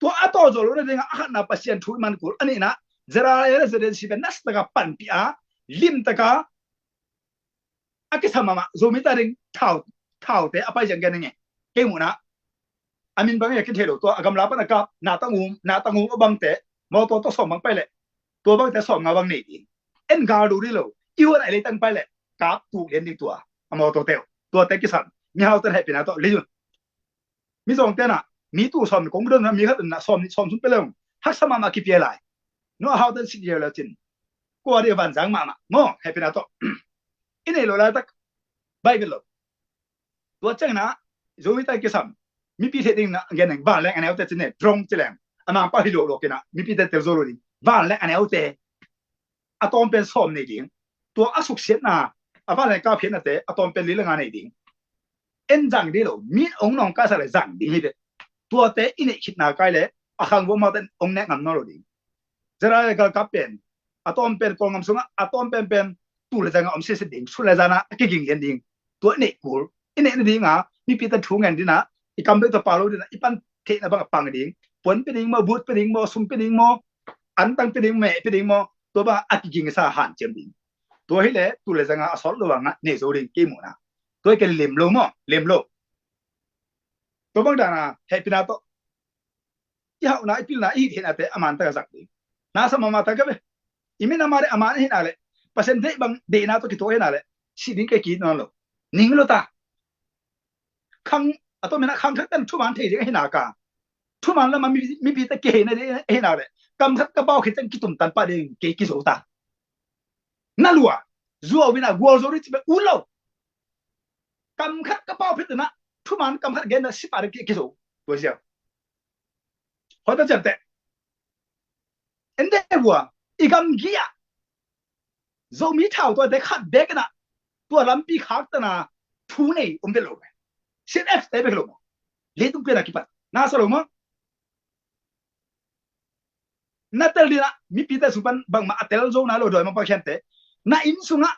Tua a tawh zawh lohna dingah a khatna Pasian thu i man kul a nihna Z R A le Z N C pen nasa taka panpih a limtaka a kisam mahmah Zomi ta ding thau, thaute a pai ziang gen nge. Kei muhna a min bang a kin thei lo tua a gamla pan a kap na tang um, na tang um a bangte mawtaw tawh sawm bang pai leh tua bangte sawm nga bang nei ding. En gal do dih lo i huan a leitang pai leh kap tuk lian ding tua a mawtaw teuh tuate kisam. Mihaute hehpihna tawh lei un. Mizawng tenah mi tul sawm kong don mi khat na sawm nih sawm sum pe leng haksa mahmah kipia lai. No a hau ten sik leu leu cin kua dih vanzang mahmah maw hehpihna tawh. I nei lo laitak bai vet lo. Tua ciangna Zomi ta kisam mipi thei ding na gen neng vanleng a neute cin ne drong ci leng a mangpau hi lo lo kina mipi te tel zo lo ding vanleng a neute a tawm pen sawm nei ding. Tua a suksiatna a vanleng kap hiatnate a tawm pen li le nga nei ding. En zang dih lo mi ong nawng kaisak le zang ding hi ve. Tuate i neih khitna kai le a khang vuam hau ten ong nek ngam nawn lo ding. Zara le galkap pen a tawm pen Kawlgam sungah a tawm pen pen tu le zanga om siasit ding, sun le zana a kiging lian ding. Tua i neih kul i neih nadinga mipi ten thu ngen dinah i kam bek tawh pau lo dinah i pan theihna bang a pang ding. Puan pe ding maw, but pe ding maw, sum pe ding maw, antang pe ding, meh pe ding maw, tua bang a kiging sa hanciam ding. Tua hileh tu le zanga a sawt lo bangah nei zo ding kei muhna. Tua hi ken lem lo maw, lem lo. Tua bang dana hehpihna tawh i hauhna i pilna i hih thehnate a man taka zak ding. Na sa mahmah taka ve. I min a man a man ahihna le Pasian deih bang deihna tawh kituak ahihna le sih ding kei ki nawn lo. Ning lo ta. Khang A tawm in ah khangthak ten thuman thei ding ahi nak a, thuman lamah mi, mipite kihei nading ahi nak leh kam khat ka pau khit ciang kitumtan pah ding kei kizo ta. Na lua, zuau in ah gualzo ding ci bek ut lo. Kam khat ka pau khit in ah thuman kam khat gen na si pah ding kei kizo. Tua ziau. Hoih ta ciamteh. En deh vua, i gamgi ah Zomi thautawite khat beek in ah tua lampi khaktan a thu nei om vet lo ve. CNF te bek lo maw? Leitung pian a kipat na sa lo maw? Na tel ding ah mipite sung pan bangmah a tel zo nai lo, dawimangpa khente. Na inn sungah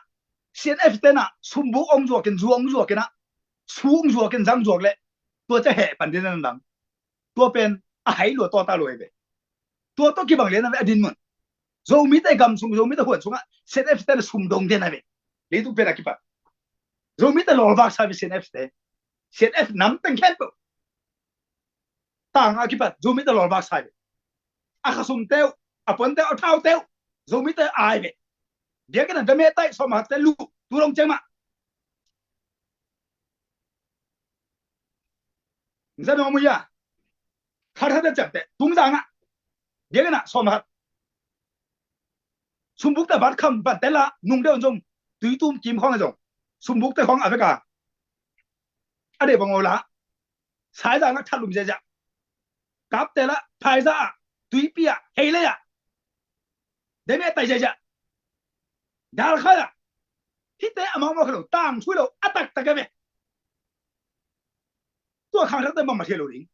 CNF te in ah sumbuk ong zuak in, zu ong zuak in ah, su ong zuak in, zang zuak leh tua ciang heh pan ding na dang. Tua pen a hai lua tawta lua hi ve. Tua tawh kibang lian a ve a dinmun. Zomite gam sung, Zomite huan sungah CNF te na sum dong den a ve. Leitung pen a kipat Zomite lawlvak sa ve CNF te. CNF nam teng khempeuh tang a kipat Zomite lawlvak sa ve. A khasum teuh, a pon teuh, a thau teuh Zomite ai ve. Biakinn a dame taih sawmah khat te luh tu dong ciang mah. Za nuam uh ia. Khat khat a ciapteh tungzang ah biakinn ah sawmah khat. Sumbuk te bat kham ban te la nung deuh zong, tui tum kim khawng a zong sumbuk te khawng a vek a, a deh bang aw la. Saizang ah thatlum ziahziah. Kapte la phaiza ah, tuipi ah, heilei ah, deme tai ziahziah. Dalkhai ah. Hihte a mawkmawk hi lo, tangthu hi lo, a taktak a ve. Tua khangthakte bangmah thei lo ding.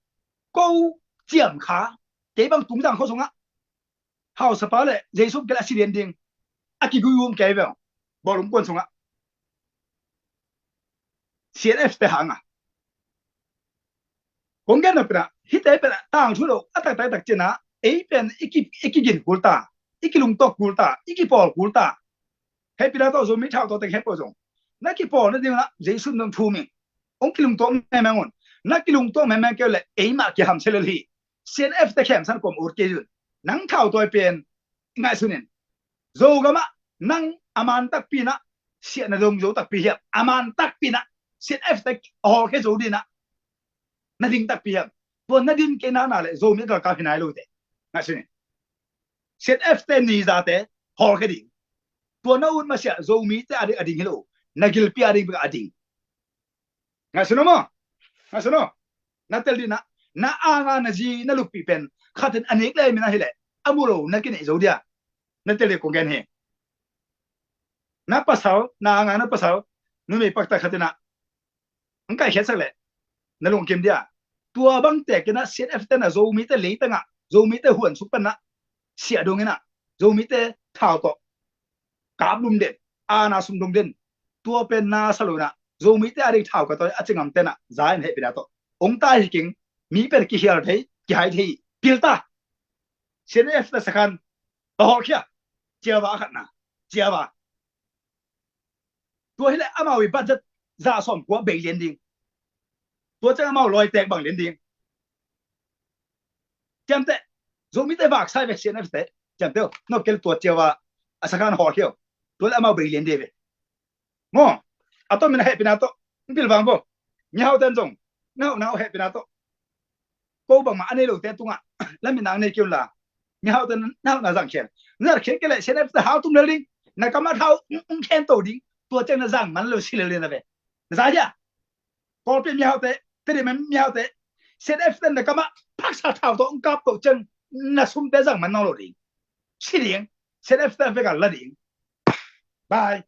Ko ciam kha, kei bang tungzang khua sungah hausapa le Jesu kei le a si lian ding a kigui um kei ve. Bawlung kuan sungah CNF te hang a kong gen na pina hihte pina tangthu lo a taktak tak cina ei pen i ki, i kigin kul ta, i kilungtuak kul ta, i kipawl kul ta. Hehpihna tawh Zomi thautawte khempeuh zong na kipawl nading unah Jesu min thum ing. Hong kilungtuak mengmeng un. Na kilungtuak mengmeng kei uh leh eimah kihamsia lel hi. CNF te khemsan kuam ut kei un. Nang thautawi pen ngaihsun in. Zogamah nang a man takpi inah siah na dong zo takpi hiam? A man takpi inah CNF te a hawlkhia zo dinah na ding takpi hiam? Tua na din kei nana le Zomi a galkap hi nai lo te. Ngaihsun in. CNF te nizate hawlkhia ding. Tua na ut masiah Zomite a ding, a ding hi lo. Na gilpi a ding bek a ding. Ngaihsun aw maw? Ngaihsun aw. Na tel dinah na anga na zi na luppi pen khatin a nik le min ahi leh a mu lo na kineih zo dia. Na tel dih kong gen hi. Na pasal, na anga na pasal numei pakta khatinah ang kaikhiatsak leh na lungkim dia. Tua bang tekinah CNF tenah Zomite leitangah Zomite huansuk panah siah donginah Zomite thau tawh kaplum den, ana sumdong den. Tua pen na sa lo inah Zomite a dik thau ka tawi a cingam tenah za in hehpihna tawh ong tai hi keng. Mi pen kihial thei, kihai thei. Pilta. CNF na sakhan ka hawlkhia. Ciava a khatna. Ciava. Tua hileh amau i budget za sawm kua bei lian ding. Tua ciang amau lawitek bang lian ding. Ciamteh. Zomite vaksai vek CNF te. Ciamteh uh nop kei le tua ciava a sakhan hawlkhia uh. Tua le amau bei lian ding ve. Maw, a tawmin a hehpihna tawh hong pilvang bo. Mihaute in zong na hauhna uh hehpihna tawh ko bangmah a nei lote tungah laminang nei kei unla. Mihaute in na hauhna zang khen. Na zat khen kei leh CNF te hau tum lel ding. Na kamah thau hong khen to ding. Tua ciang na zang man lo si lel ding na ve. Na za hia? Kawlpi mihaute, Tedim mihaute, CNF te na kamah phaksa thau tawh hong kap to ciang na sumte zang man nawn lo ding. Si ding. CNF te vekal la ding. Bye.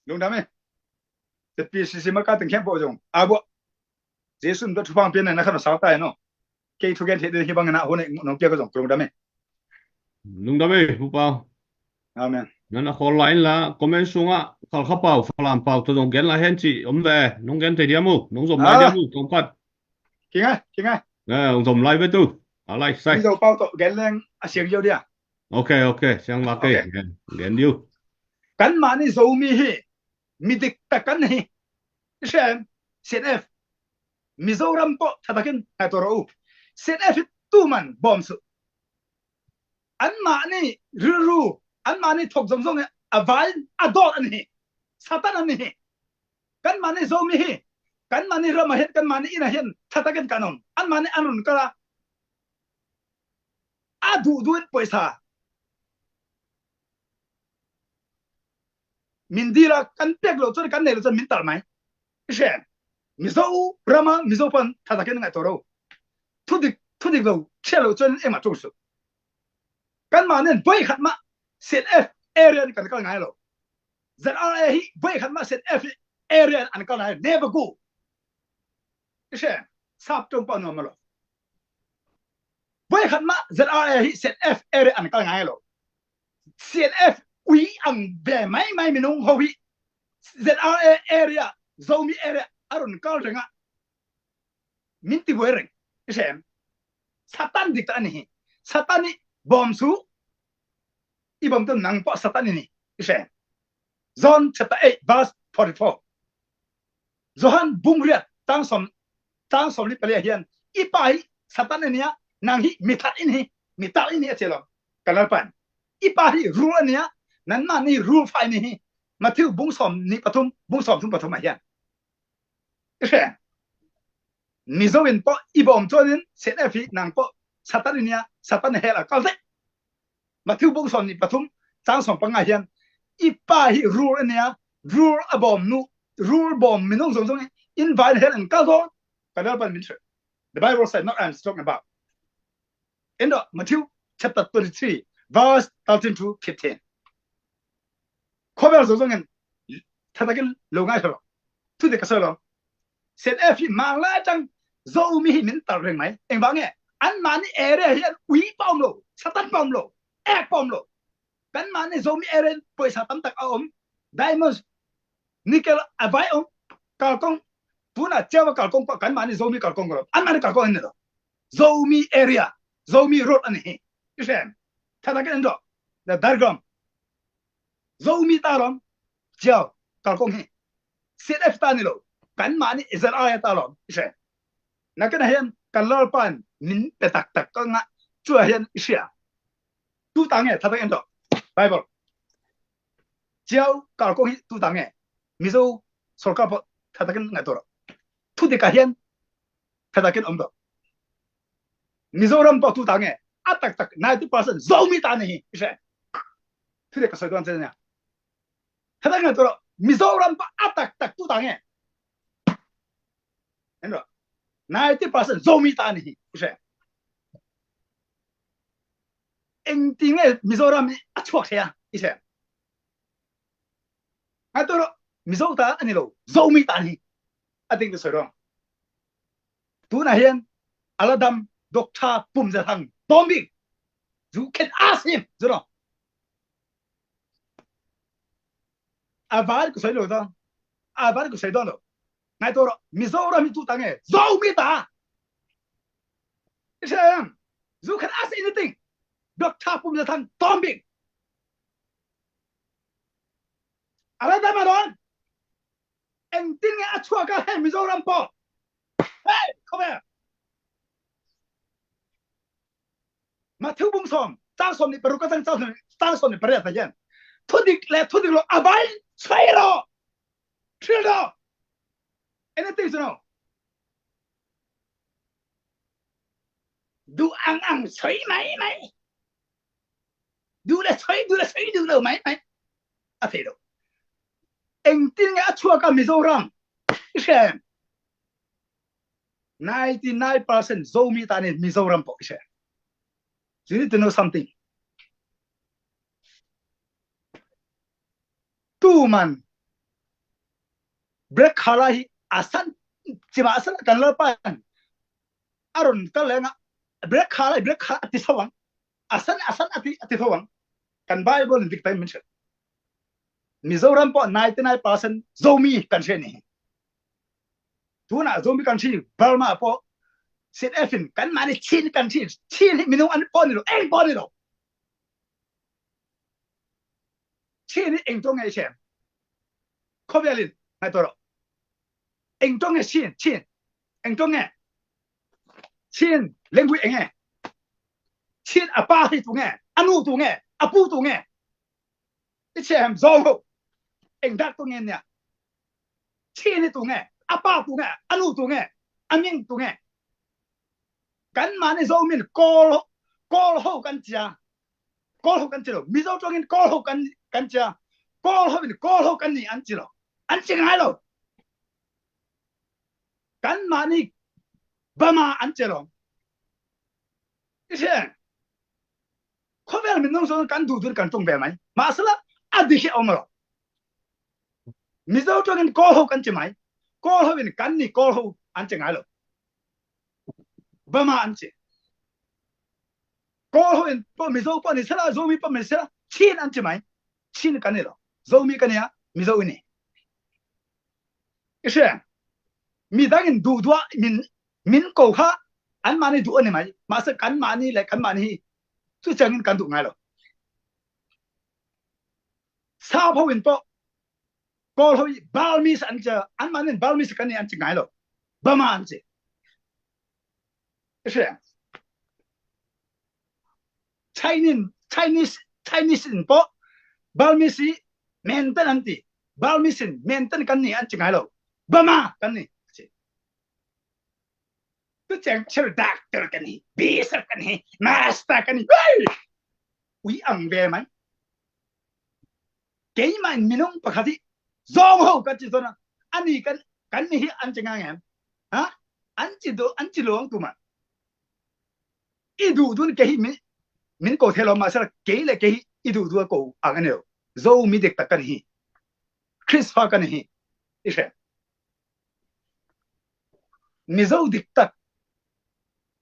Lungdam e. Te P C C maka teng khempeuh zong a buah. Jesu in tua thupha pian na khan sau tai no. Kei thugen thei ding hi bangin a hun nong piak zong lungdam e. Lungdam e, Pu Pau. Amen. Nan a khawl lai in la comment sungah Khalkha Pau, Falam Pau tawh zong gen lai hen ci om ve. Nong gen thei diam uh, nong zom lai diam uh, tawngkhat. Kinga, kinga. Nong zom lai ve tu. A lai sai. Mizo Pau tawh gen leng a siang ziau dia. Ok, ok, siang vak e. Gen, gen diu. Kanmah nih Zomi hi. Midik tak kan hi. Israel, CNF, Mizoram pawh thatakin ngaihtuah rawh uh. CNF hi tuman bawmsuh. Anmah nih rilru, anmah nih thok zongzong a vai a dawt an hi. Satan an ni hi. Kanmah ni Zomi hi. Kanmah ni ram ah hian, kanmah ni inn ah hian thatak in kan awm. Anmah ni an rawn kal a, a duhduh in pawisa min dil a, kan pek loh chuan, kan nei loh chuan min talh mai. I hre em? Mizoram a Mizo pan thatak in ngaihtuah rawh. Thudik, thudik lo hriat loh chuan engmah ṭawng suh. Kanmah nen vawikhat mah C N F area-in kan kal ngai lo. Z R A hi vawikhat mah C N F area-in an kal ngai lo. Never go. I hre em? Sap ṭawng pawh a nuam a lo. Vawikhat mah Z R A hi C N F area an kal ngai lo. C N F ui ang ve mai mai minung ho hi Z R A area, Zomi area a rawn kal reng a, min tibuai reng. I hre em? Satan dik tak a ni hi. Satan hi bawm suh. I bawm te nang pawh Satan i ni. I hre em? John chapter eight verse forty-four. Johan bung riat chang sawm, chang sawmli pali ah hian, "I pa hi Satan a nia, nang hi mi that i ni hi, mi talh i ni hi," a chi lo. Ka Lalpan, "I pa hi rul a nia, nangmah ni rul fa i ni hi." Matthew bung sawmhnih pathum, bung sawmthum pathum ah hian. I hre em? Mizo in pawh i bawm chuanin C N F hi nang pawh Satan i nia, Satan hell a kal daih. Matthew bung sawmhnih pathum chang sawm panga hian, "I pa hi rul a nia, rul a bawm nu, rul bawm minung zawng zawng in vai hell an kal dawn." Ka Lalpan min hre. The Bible said, not I'm talking about. En rawh, Matthew chapter twenty-three, verse thirteen to fifteen. Khawvel zawng zawngin thatak in lo ngai rawh. Thu dik ka sawi lo. C N F hi hmanlai aṭang Zomi hi min talh reng mai. Engvang nge? Anmahni area hian ui pawh awm lo, Satan pawh awm lo, ek pawh awm lo. Kanmahni Zomi area-in pawisa tam tak a awm. Diamonds, nickel a vai awm. Kalkawng, tunah Chiau-a kalkawng pawh kanmahni Zomi kalkawng ka lo. Anmahni kalkawng a ni lo. Zomi area, Zomi road a ni hi. I hre em? Thatak in en rawh. The diagram. Zomi ta lawm. Chiau kalkawng hi. C N F ta ni lo. Kanmahni Z R A ta lawm. I hre em? Nakinah hian ka Lalpan min pe tak tak ka ngah. Chuah hian i hria. Tu ta nge? Thatak en rawh. Bible. Chiau kalkawng hi tu ta nge? Mizo sawrkar pawh thatak in ngaihtuah rawh. Thudik ah hian thatak in awm rawh. Mizoram pawh tu ta nge? A tak tak ninety percent Zomi ta ni hi. I hre em? Thudik ka sawi dawn che nia. Thatak in ngaihtuah rawh. Mizoram pawh a tak tak tu ta nge? En rawh. Ninety percent Zomi ta ni hi. I hre em? Engtin nge Mizoram hi a chhuak thei a? I hre em? Ngaihtuah rawh, Mizo ta a ni lo, Zomi ta ni hi. A ding ka sawi dawn. Tunah hian a la dam Doctor Pumzathang Tawmbik. You can ask him, you know. A vai ka sawi lo dawn. A vai ka sawi dawn lo. Ngaihtuah rawh, Mizoram hi tu ta nge? Zomi ta. I hre em? You can ask anything. Doctor Pumzathang Tawmbik. A la dam a dawn. Engtin nge a chhuak a hei Mizoram pawh? Hei, khawvel. Matthew bung sawm, chang sawmhnih paruk a chang, chang sawmhnih, chang sawmhnih pariat ah hian, thudik leh thudik lo a vai sawi rawh. Thil rawh. Anything, you know. Duh ang ang sawi mai mai. Duh le sawi, duh le sawi, duh lo mai mai. A thei lo. Engtin nge a chhuak a Mizoram? I hre em? Ninety nine percent Zomi ta ni Mizoram pawh, i hre em? You need to know something. Tuman black color hi a san, chima a san kan Lalpan a rawn kal leng a, black color, black color a ti tho ang. A san, a san a ti, a ti tho ang. Kan Bible in dik takin min hrilh. Mizoram pawh ninety nine percent Zomi kan hria ni hi. Tunah Zomi kan hria, Burma pawh C N F in kanmah ni Chin kan hria, Chin hi minung an pawh ni lo, eng pawh ni lo. Chin hi eng ṭawng nge i hre em? Khawvelin ngaihtuah rawh. Eng ṭawng nge Chin, Chin? Eng ṭawng nge? Chin language eng nge? Chin a pa hi tu nge? A nu tu nge? A pu tu nge? I hre em? Zawng ho. Eng dak tung nge nia. Chin hi tung nge. A pa tung nge. A nu tung nge. A ming tung nge. Kanmah ni Zomi in Kawl, Kawl ho kan ci a. Kawl ho kan ci lo. Mizo tung in Kawl ho kan, kan ci a. Kawl ho in Kawl ho kan ni an ci lo. An ci ngai lo. Kanmah ni Bama an ci lo. I ci. Khawvel minung zong kan duhdun kan tung ve mai. Mah sala a dik hi om lo. Mizo tung in Kawl ho kan ci mai. Kawl ho in kan ni Kawl ho an ci ngai lo. Bama an ci. Kawl ho in pawh Mizo pawh ni sala, Zomi pawh ni sala, Chin an ci mai. Chin kan ni lo. Zomi kan ni a, Mizo i ni. I ci. Midang in duhdua min, min ko kha, anmah ni duh a ni mai. Mah sala kanmah ni le kanmah ni hi. Tu ciangin kan duh ngai lo. Sap ho in pawh Kawl ho i Burmese an ci a, anmah ni in Burmese kan ni an ci ngai lo. Bama an ci. I ci. Chinese, Chinese, Chinese in pawh Burmese i Menten an ti. Burmese in Menten kan ni an ci ngai lo. Bama kan ni. Ci. Tu ciang cil doctor kan hi, bishop kan hi, master kan hi. Hei! Ui ang ve mai. Keimah in minung pakhat hi, zong ho kan ci tuan a. Ani kan, kan ni hi an ci ngai ngem. Ha? An ci do, an ci lo ang tu mah. I duhdun kei hi min, min ko thei lo mah sala kei le kei hi i duhdun ko ang an lo. Zomi diktak kan hi. Khrist fa kan hi. I ci. Mizo diktak.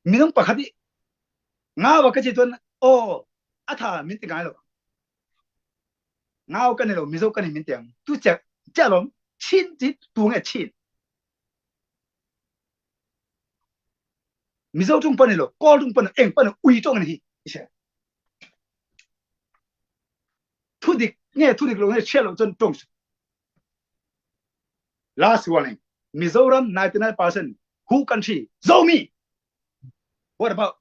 Minung pakhat i ngau a ka ci tuan, aw, a tha min ti ngai lo. Ngau kan ni lo, Mizo kan ni min ti ang. Tu ciang, ciang lom, Chin ci tung e Chin. Mizo tung pan ni lo, Kawl tung pan ni lo, eng pan ni lo, ui tung ni hi. I ci. Thudik nge, thudik lo nge, sia lo tuan tung. Last warning. Mizoram ninety-nine percent who country? Zomi. What about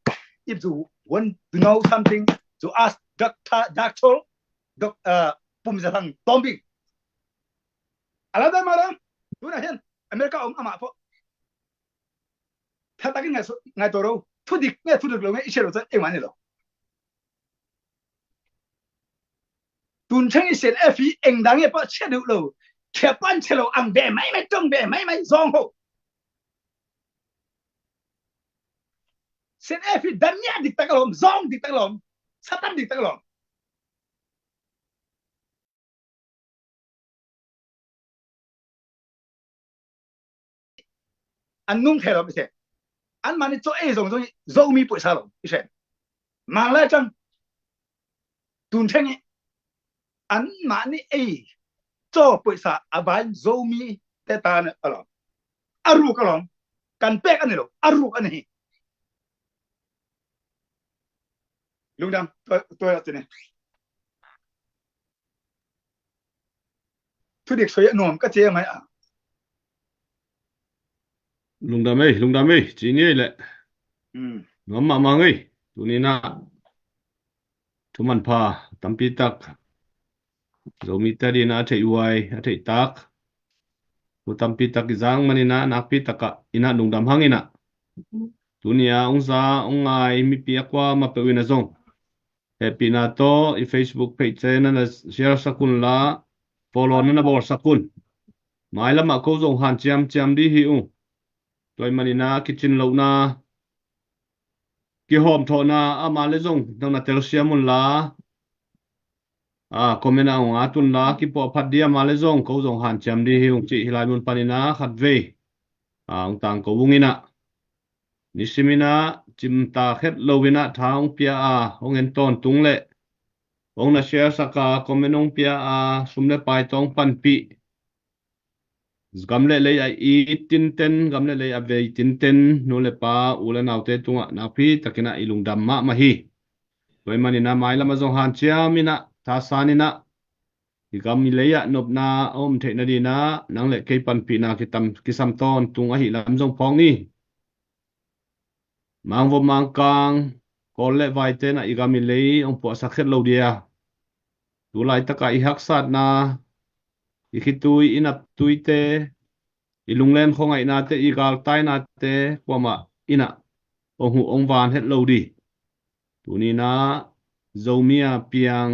if you want to know something to ask Doctor, Doctor, Doc, uh, Pum Za Thang Tombing? Ala da mara. Tuna hian America om ama po. Thatakin ngai so, ngai toro. Thudik nge, thudik lo nge, i ci lo tuan eng mah ni lo. Tun theng i C N F i eng dang e pawh sia duh lo. Khia pan sia lo ang be mai mai tong be mai mai zong ho. C N F i dan nia diktak lom, zong diktak lom, Satan diktak lom. An nung thei lo i se. Anmah ni caw ei zong zong i Zomi puaisa lo i se. Mang lai cang. Tun theng i anmah ni ei caw puaisa a vai Zomi te ta na a lo. A ruk a lo. Kan pek a ni lo. A ruk a ni hi. Lungdam, tua, tua, tua ni. Thudik soi a nuam ka ci mai a. Lungdam ei, lungdam ei, ci ni ei leh. Hmm. Nuam mahmah ngei, tuni na. Thu manpha, tampi tak. Zomi te dina a theih huai, a theih tak. Thu tampi tak i zang manina, nakpi takah ina lungdam hang ina. Tuni a ong za, ong ngai, mipi a kuamah peuh ina zong. Hehpihna tawh i Facebook page na na share sak un la, follow na na bawl sak un. Mailamah ko zong hanciam ciam dih hi uh. Tua ahih manin a kicin lohna, kihawm thawhna ama le zong nang na telsiam un la. A, comment ah hong at un la, kipuahphat dih ama le zong ko zong hanciam dih hi ung cih hih lai mun panin a khatvei. A, hong tangko ung in a. Nisimin a cimtak het loin a tha hong pia a, hong en tawntung leh hong na share sak a, comment hong pia a, sum le pai tawh hong panpih. Gam le lei a it tinten, gam le lei a vei tinten, nu le pa, u le naute tungah nakpi takin a i lungdam mahmah hi. Tua ahih manin a mailam ah zong hanciam in a, thasan in a, i gam i lei ah nopna a om theihna dingin a nang le kei panpihna kitam, kisam tawntung ahih lam zong phawk ni. Mangvom mangkang, Kawl le vaite in a i gam i lei hong puahsak het lo dia. Tu laitak a i haksatna, i khitui, i naptuite, i lunglen khuangaihnate, i galtainate kuamah in ah hong huh hong van het lo dih. Tuni-in ah Zomi a piang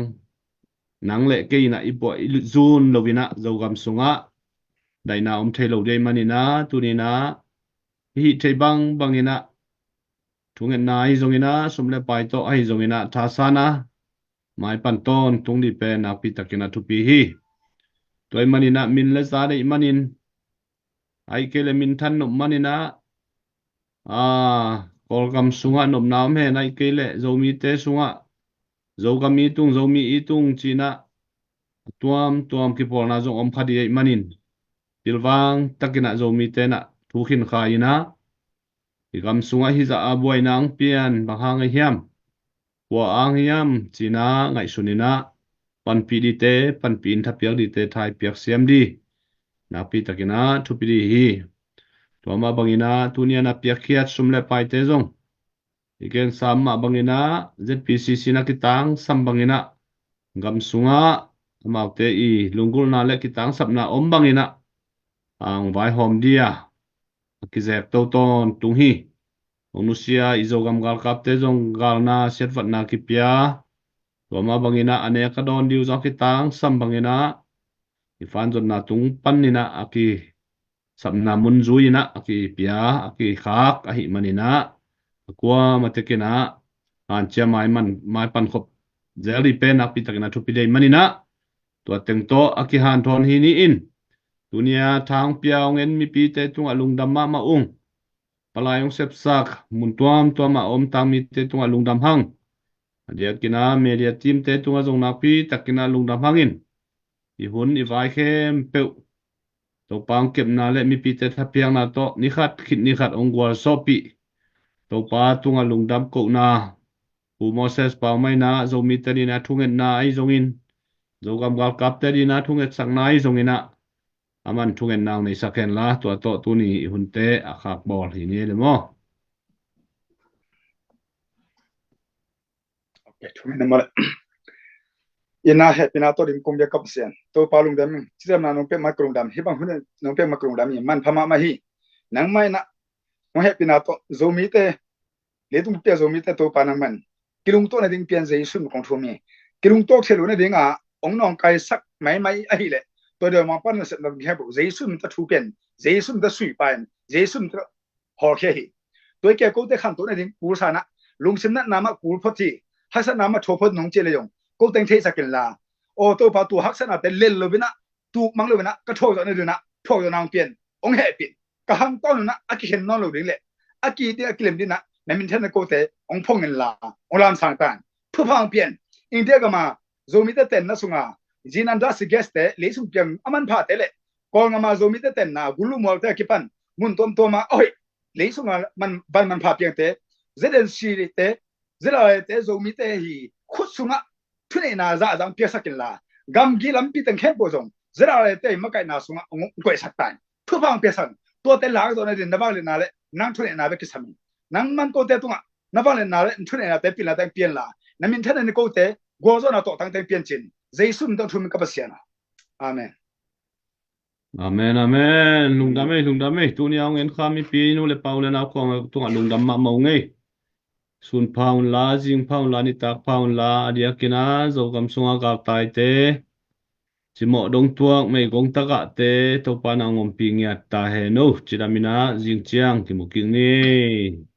nang le kei in ah i puah i zun lo-in ah Zogam sungah daihna om thei lo dih ahih manin ah tuni-in ah i hih theih bangbangin ah thungetna ahi zongin ah sum le pai tawh ahi zongin ah thasan a maipan tawntung dih pen nakpi takin ah thupi hi. Tua ahih manin ah min le za deih manin, ahih kei leh minthan nop manin ah, aa, Kawlgam sungah nopna om hen, ahih kei leh Zomite sungah Zogam i tung, Zomi i tung ci-in ah tuamtuam kipawlna zong om kha dih ahih manin pilvang takin ah Zomite in ah thu khin kha-in ah i gam sungah hih zah a buaina hong pian bang hang ahi hiam, kua hang hiam ci-in ah ngaihsun in ah panpih dihte, panpih in thapiak dihte thai piak siam dih nakpi takin ah thupi dih hi. Tua mah bangin ah tuni-in ah piakkhiat sum le paite zong i gensa mah bangin ah Z P C C in ah kitangsam bangin ah gam sungah amaute i lunggulhna le kitangsapna om bangin ah hong vaihawm dih a, a kizek to tawntung hi. Hong nusia i Zogam galkapte zong galna siatvatna kipia, tua mah bangin ah a nek a dawn ding uh zong a kitangsam bangin ah i fanzonna tung panin ah a kisapna mun zui-in ah a kipia, a kikhak ahih manin ah a kuamah tekin ah hanciam maiman, maipan khop zel dih pen nakpi takin ah thupi dih ahih manin ah tua teng tawh a kihanthawn hi ni in, tuni-a tha hong pia hong en mipite tungah lungdam mahmah ung. Palai hong sepsak mun tuamtuamah a om tang mite tungah lungdam hang. A diakin ah media teamte tungah zong nakpi takin ah lungdam hangin, i hun i vai khempeuh Topa hong kepna le mipite thapiakna tawh ni khat khit ni khat hong gualzawhpih Topa tungah lungdam kohna, Pu Moses Paumaina, Zomite adingin a thungetna ahi zongin, Zogam galkapte adingin a thungetsakna ahi zongin ah, aman thungetna hong neisak hen la, tua tawh tuni i hunte a khak bawl hi ni le maw. Ok, thungetna maw le. Ina hehpihna tawh ding kong biak ka Pasian, Topa lungdam ing, cidamna nong pek mah ka lungdam, hih bang hun nong pek mah ka lungdam ing, manpha mahmah hi. Nangmah in ah nong hehpihna tawh Zomite, leitung pia Zomite Topa nangman kilungtuah nading pian Jesu min kong thum hi. Kilungtuah thei lo nading a hong nawngkaisak maimai ahih leh, tua deuh mah pan nasep nading heh bo, Jesu min tawh thu pian, Jesu min tawh suipa in, Jesu min tawh hawlkhia hi. Tua hi kei a kote khantoh nading kulsa in ah, lungsim natna mah kul phot hi, haksatna mah tho phot nong ci le zong, ko teng theihsak in la. Aw Topa, tua haksatnate lel lo-in ah, tuk mang lo-in ah, ka thuak zawh nading ah thuak zawhna hong pian, hong hehpih. Ka hang tawn un ah a kikhen nawn lo ding le a ki ding a kilem ding ah na minthanna kote hong phong in la, hong lamsang ta in. Thupha hong pian. India gam a Zomite tenna sung a, Zinanda Sigeste leisung piang a manphate le Kawlngam a Zomite tenna Gulumualte a kipan mun tuamtuam a, oi, leisung a man, van manpha piangte, Z N C te, Z R A te, Zomite hi khut sungah thuneihna zahzah piaksak in la, gamgi lampi teng khempeuh zong Z R A te hi makaihna sungah hong koihsak ta in. Thupha hong piaksak in. Tuate lak zawh nading na vangliatna le nang thuneihna bek kisam in. Nangman kote tungah na vangliatna le thuneihnate, pilnate hong pia in la, na minthanna ni kote gualzawhna tawhtangte hong piancin, Jesu min tawh thum in ka Pasian aw. Amen. Amen, amen. Lungdam ei, lungdam ei. Tuni a hong en kha mipi nu le pa, u le nau khawng tungah lungdam mahmah ung ei. Sun pha un la, zing pha un la, nitak pha un la, a diakin a Zogam sunga galtaite, cimawh dong tuak, meigong tagahte, Topa in a hong ompih ngiat ta hen aw. Cidam in a zing ciang kimu kik ni.